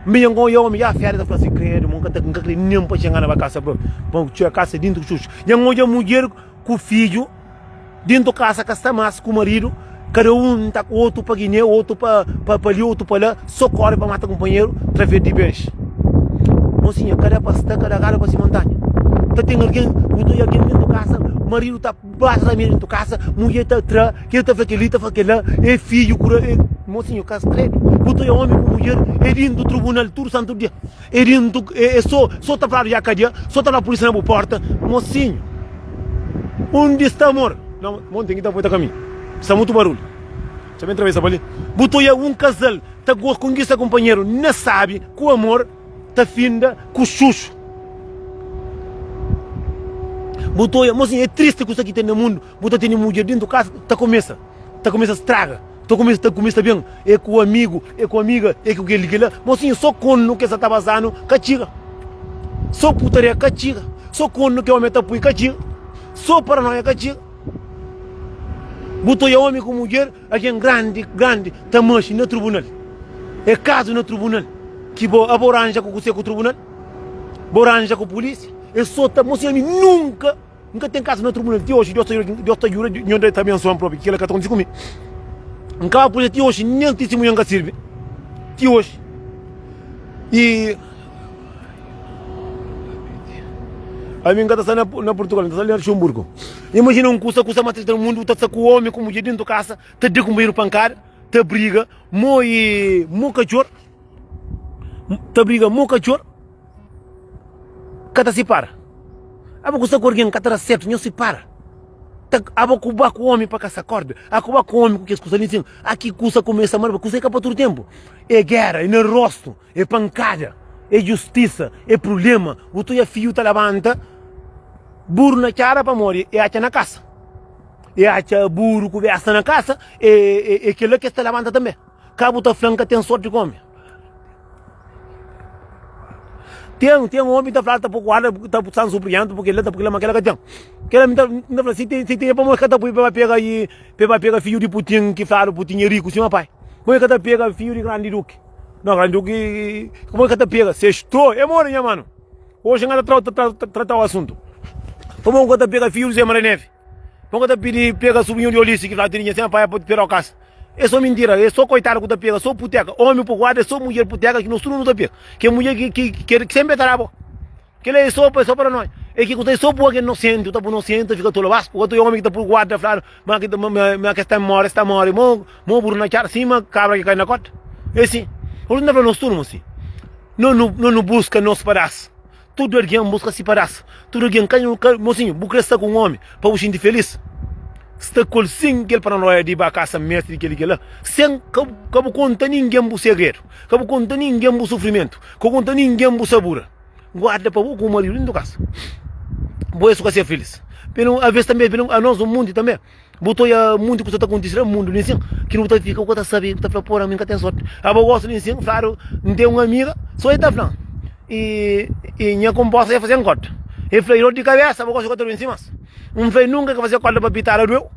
Mi nha ngon omi ya féria ta fla si, kredu, mo nka ta, nka kre nen pa txega na ba kasa propi, pa txega kasa dintu ku xuxu. Nha ngon odja mudjer ku fidju. Dentu kasa ka sta mas ku maridu, kada un ta otu pa Guiné, otu pa pa li, otu pa la, so kore pa mata kunpanheru traves di bens. Mosinha, kada pa sta, kada gadu pa si montanha. Ta ten algen, bu ta oja algen dentu kasa, maridu ta baza ramedi dentu kasa, mudjer ta tra, kel ta fla keli, ta fla kela, e fidju kura, e mosinhu ka kredu. Bu ta oja omi ku mudjer e dintu trubunal tudu santu dia. E dintu, e so, so ta fladu ya kadia, so ta fla pulisia na bu porta, mosinhu. Undi sta amor? Não, monte ki ta foi ta kaminhu. Sta mutu barulhu. Txa ben travesa pa li. Bu ta oia un kazal ta konkista kunpanheru na sabi, ku amor, ta finda ku xuxu. Bu ta oia, mosinhu, é tristi kusa ki ten na mundu. Bu ta tene mudjer dentu kasa, ta kumesa, ta kumesa straga. Ta kumesa, ta kumesa ben, é ku amigu, é ku amiga, é ku kel-li, kel-la. Mosinhu, so konu ke sa ta baza-nu ka txiga. So putaria ka txiga. So konu ke omi ta pui ka txiga. So paranoia ka txiga. Bu ta oia omi ku mudjer, algen grandi, grandi ta maxi na trubunal. É kazu na trubunal ki bo, abo ranja ku kuse ku trubunal? Bo ranja ku pulisia? É so ta, mosinhu, ami nunka. N ka ten kaza na tribunal ti oji, Deus ta djuda, Deus ta djuda, nho ta abensoa-m propi, ki kila ka ta kontise ku mi. N ka ba pulisia ti oji, nen tistimunha N ka sirbi ti oji. I ami N ka ta sta na, na Purtugal, N ta sta li na Luxemburgu. Imajina un kusa, kusa más triste na mundu, bu ta sta ku omi, ku mudjer dentu kasa, ta da kunpanheru pankada, ta briga, mo i mo katxor, ta briga mo katxor. Ka ta sipara. Abo ku sta ku algen ka ta da sertu, nhos sipara. Ta, abo ku ba ku omi pa kasa korda, a ku ba ku omi ku kes kusa li sin, a ki kusa kumesa mal, kusa i ka pa tudu tempu. E gera, e na rostu, e pankada, e justisa, e prublema. Bu ta oja fiju ta labanta buru na txada pamodi e atxa na kasa. E atxa buru ku besta na kasa, e, e, e kila ki es ta labanta tanbe. Ka bu ta fla N ka ten sorti ku omi. Ten, ten omi ta fla ta pô guarda ta san suprientu porque la ta porque la ma kela ka ten. Kela mi ta mi ta fla si ten si ten é pamodi ka ta pui pa ba pega i pa ba pega fidju di Putin ki fladu Putin é riku sima pai. Pamodi ka ta pega fidju di grandi duki. Não, grandi duki pamodi ka ta pega sextou é modi nha mano. Oxi N ka ta tra trata o asuntu. Pamodi ka ta pega fidju di Zé Maria Neve. Pamodi ka ta pidi pega subrinhu di Ulisses ki fladu tinha sima pai pa pera o kasa. É só mintira, é só koitadu ku ta pega, só puteka, omi pa guarda, é só mudjer puteka ki nos tudu nu ta pega. Ke mudjer ki ki ki ki senpri ta da bo. Kila é só é só para nós. É ki ku ta é só bu algen nosenti, bu ta bu nosenti ta fika tola. Bas, ku otu omi ki ta pui guarda fladu ma ki ma ma kes ta more, es ta more mo mo buru na txada sima kabra ki kai na kota. É si. Por isso n ta fla nos tudu mo si. No no no no buska nos padas. Tudu algen buska si padás. Tudu algen ka ka mosinhu, bu kre sta ku un omi pa bu xinti felis? Sta ku el sen kel paranoia di ba kasa mestri di kel i kel-la. Sen ka ka bu konta ningen bu segredu, ka bu konta ningen bu sufrimentu, ka bu konta ningen bu sabura. Guarda pa bo ku bu maridu dentu kasa. Bo es ku ka ser felis. Pelu aves tanbe, pelu anos un munti tanbe. Bu ta oia munti kusa ta kontise na mundu li nsin, ki nu ta fika ku ta sabe, bu ta fla, pora, mi N ka ten sorti. Abo gosi li nsin, fladu, N ten un amiga, so el ta flan, i i nha konposta dja faze-m kota. El fla, i dor di kabesa, abo gosi ka ta duense mas. N fla, i nunka el ka faze kota pa pitada dueu?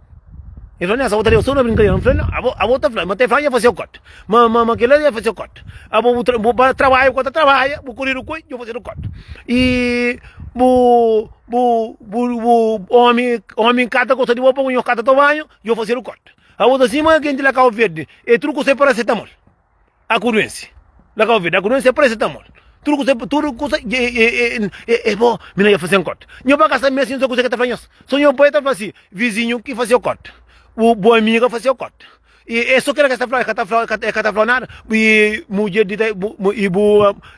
El fla, nessa, abo ta leba so na brinkadera. N fla, nau, abo abo ta fla, ma ta fla dja faze kota. Ma ma ma kila dja faze kota. Abo bu tra bu ba trabadja, bu ka ta trabadja, bu kuridu ku el, dja fazedu kota. I bu. Bu bu bu omi omi ka ta gosta di bo pa nho ka ta toma banhu, djo fasedu kota. Abo ta sima kenti la Kau Verdi, e tudu kusa é paracetamol. A ku duensi la Kau Verdi, a ku duensi é paracetamol. Tudu kusa tudu kusa e e e e bo mina dja fasen kota. Nho pa kasa mesi nho sa kusa ke ta fla nhos. So nho bai ta fla si, vizinhu ki faseu kota, bu bu amiga faseu kota. E é só kila ke sta fla, e ka ta fla, e ka ta fla nada. E mudjer di ta, e bu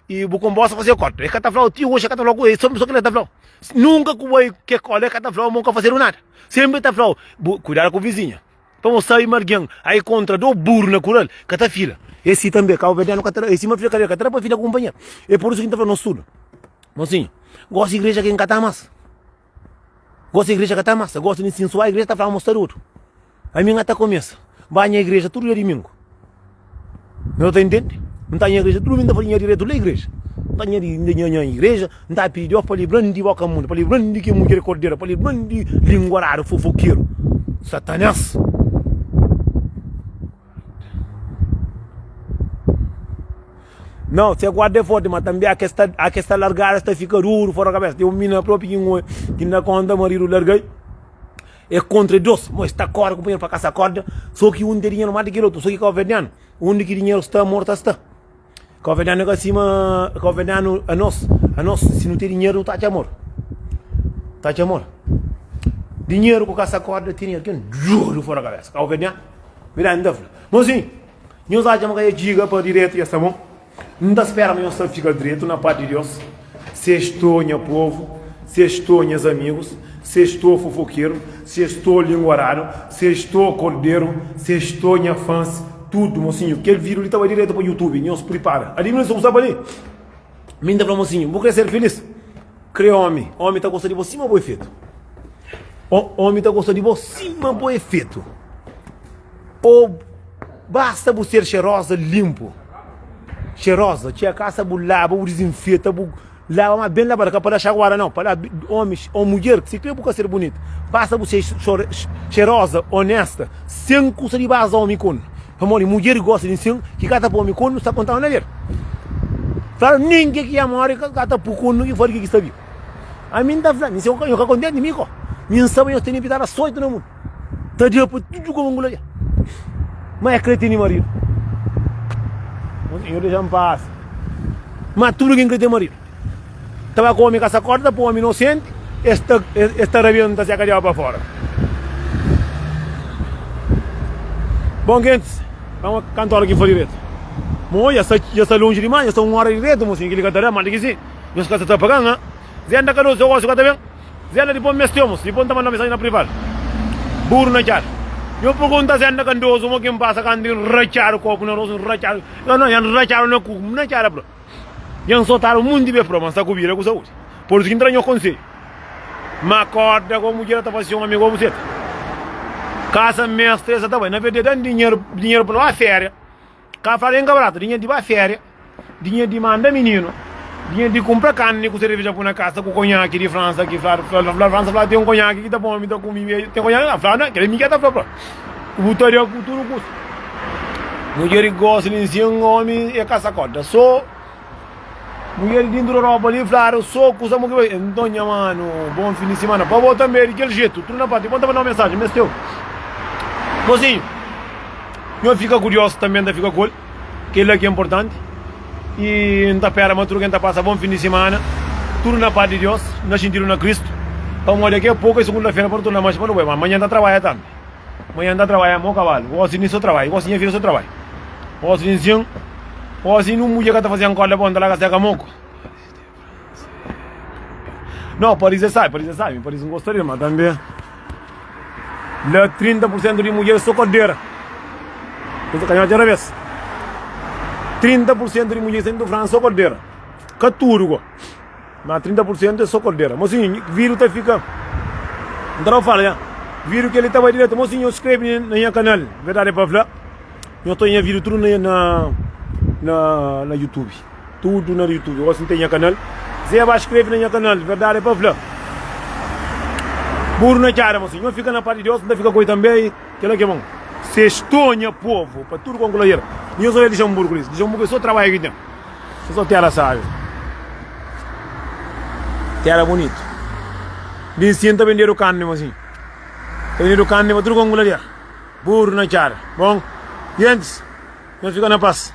e bu konbosa faze kota. E ka ta fla, ti oxi e ka ta fla ku e só kila ke ta fla. Nunka ku bai ke kola e ka ta fla, mo ka fazedu nada. Sempri ta fla, bu kuidadu ku vizinha. Pamo sabi ma algin ai kontra do buru na kural, ka ta fila. E si tambe Cabo Verdeano ka ta da, e sima fila ka ta da pa fila ku kunpanheru. E por isu ki N ta fla nos tudu, mosinhu, gosi igreja ke N ka ta mas. Gosi igreja ka ta mas, gosi ni sinsuá igreja ta fla ma mo sta dodu. Ami N ka ta kumesa ba nha igreja tudu dia dimingu. Nhos ta intende? N ta nha igreja tudu mi N ta faze nha diretu la igreja. N ta nha nha nha igreja, N ta pidi Deus pa libra-m di boka mundu, pa libra-m di ki mudjer kordera, pa libra-m di linguaradu fofokeru. Satanás! Não, se guarda é forte, mas também há que esta, há que esta largada está fica duro fora da cabeça. Tem um mina próprio que não que não conta marido larguei. É contra Deus, mas está corda, companheiro para casa corda, só que um tem dinheiro mais do que o outro, só que cabo-verdiano, onde que dinheiro está, amor está, está. Cabo-verdiano é acima, cabo-verdiano a nós, a nós, se não tem dinheiro, não tá de amor. Tá de amor. Dinheiro com casa corda tem dinheiro, que é duro fora da cabeça. Cabo-verdiano, verdade, não tá falando. Mozinho, Nhos atxa ma ka dja txiga pa diretu dja sta bon? N ta spera ma nhos ta fika dretu na pas di Deus. Sextou nha povu, sextou nhas amigus, sextou fofokeru, sextou linguaradu, sextou korderu, sextou nha fãs, tudu. Mosinhu, kel vídiu li ta bai diretu pa YouTube, nhos pripara. Adivina si bu sta pa li? Mi N ta fla mosinhu, bu kre ser filis? Kre omi, omi ta gosta di bo sima bo é fetu. Omi ta gosta di bo sima bo é fetu. Ô basta bu ser xeroza linpu Xeroza txia kasa bu laba bu dizinfeta bu laba ma ben labadu ka pa da xaguada nau pa la omi ô mudjer si kre bu ka ser bunitu basta bu ser xeroza onesta sen kusa di baza omi konu pamodi mudjer gosta di nsin ki ka ta poi omi konu sta kontadu na der fla ningen ki ya mori ka ta pui konu ki fora di ki sta bibu ami nta fla mi si nho ka kontenti mi ko mi nsa ma nhos tene pitada soitu na mundu. Ta da pa tudu kuma ngula dja. Ma e kre tene maridu. Nho dexa-m pasa. Ma tudu ken kre ten maridu. Ta ba ku omi kasa korda, ta poi omi inosenti, es ta es ta rabenta se kadiaba pa fora. Bon gentis, vamos kantu ora ki foi diretu. Mo dja sta dja sta lonji dimas, dja sta un ora diretu, mosinhu, kili ka ta da, ma di ki si nhos ka sta ta paga-m, ha? Zé anda ka dosi, gosi ka ta ben. Zé na dipô meste omus, dipô N ta manda mensajen na privadu. Buru na txada. Nho pergunta Zé na kandozu mo ki N pasa kantu N ratxadu kopu na rostu, N ratxadu, no, no, N ratxadu na ku, na txada pra. Dja N sotadu munti bes pra, ma N sta ku bida ku saúdi. Pur isu ki N tra nho konselhu. Ma korda ku mudjer ta fase omi ku buseta. Kasa mestre sa ta bai. Na verdadi, da-m dinheru, dinheru pa no ba feria. Ka fla nen ka baratu, dinheru di ba féria, dinheru di manda mininu, dinheru di kunpra karni ku sereveja pui na kasa ku konhaki di Fransa ki fladu, fla Fransa fla ten konhaki ki ta poi omi ta kumi ten konhaki la fla na kel mi ka ta fla fla bu ta da ku tudu kusa. Mudjer gosi di nsin omi e kasa koda so. Mulher di dintu ropa li fladu so kusa mo ki bai Nton nha manu bon fin di simana pa bo tanbe di kel jetu tudu na parti bon ta mandau mensajen mesteu Mosinhu nho fika ku Dios tanbe nta fika ku el kela ki é importanti i nta pera ma tudu ken ta pasa bon fin di simana tudu na parti di Dios na xintidu na Kristu pamodi daki a poku é sugunda fera pa nu torna manxi pa nu bai ma manhan nta trabadja tanbe Manhan nta trabadja mo kabalu gosi ni so trabadja gosi nha vida so trabadja gosi ni nsin gosi nun mudjer ka ta faze nkorda bon ta larga seka moku no Paris é sabi Paris é sabi Paris n gosta del ma tambe la 30 por sentu di mudjer so kordera ka nha odja rabes 30 por sentu di mudjer sentu Fransa so kordera ka tudu go. Ma 30 por sentu é so kordera. Mosinhu, vídiu ta fika. N ta da-u fala nha. Vídiu kel-li ta bai diretu. Mosinhu, skrebe na nha kanal. Verdadi é pa fla. Nho ta nha vídiu tudu na na na na YouTube. Tudu na YouTube. Gosi N ten nha kanal. Zé ba skrebe na nha kanal. Verdadi é pa fla. Buru na txada, mosinhu. Nho fika na pas di Deus, N ta fika ku el tanbe. Kel-la ki é bon. Sextou nha povu pa tudu konkulaiera. Nhos odja Lixanburgu li. Lixanburgu é so trabadju ki ten. Só tera sabi. Tera bonitu. Li nsin ta bendedu karni mosinhu. Ta bendedu karni pa tudu kongulader. Buru na txada. Bon, gentis, nhos fika na pas.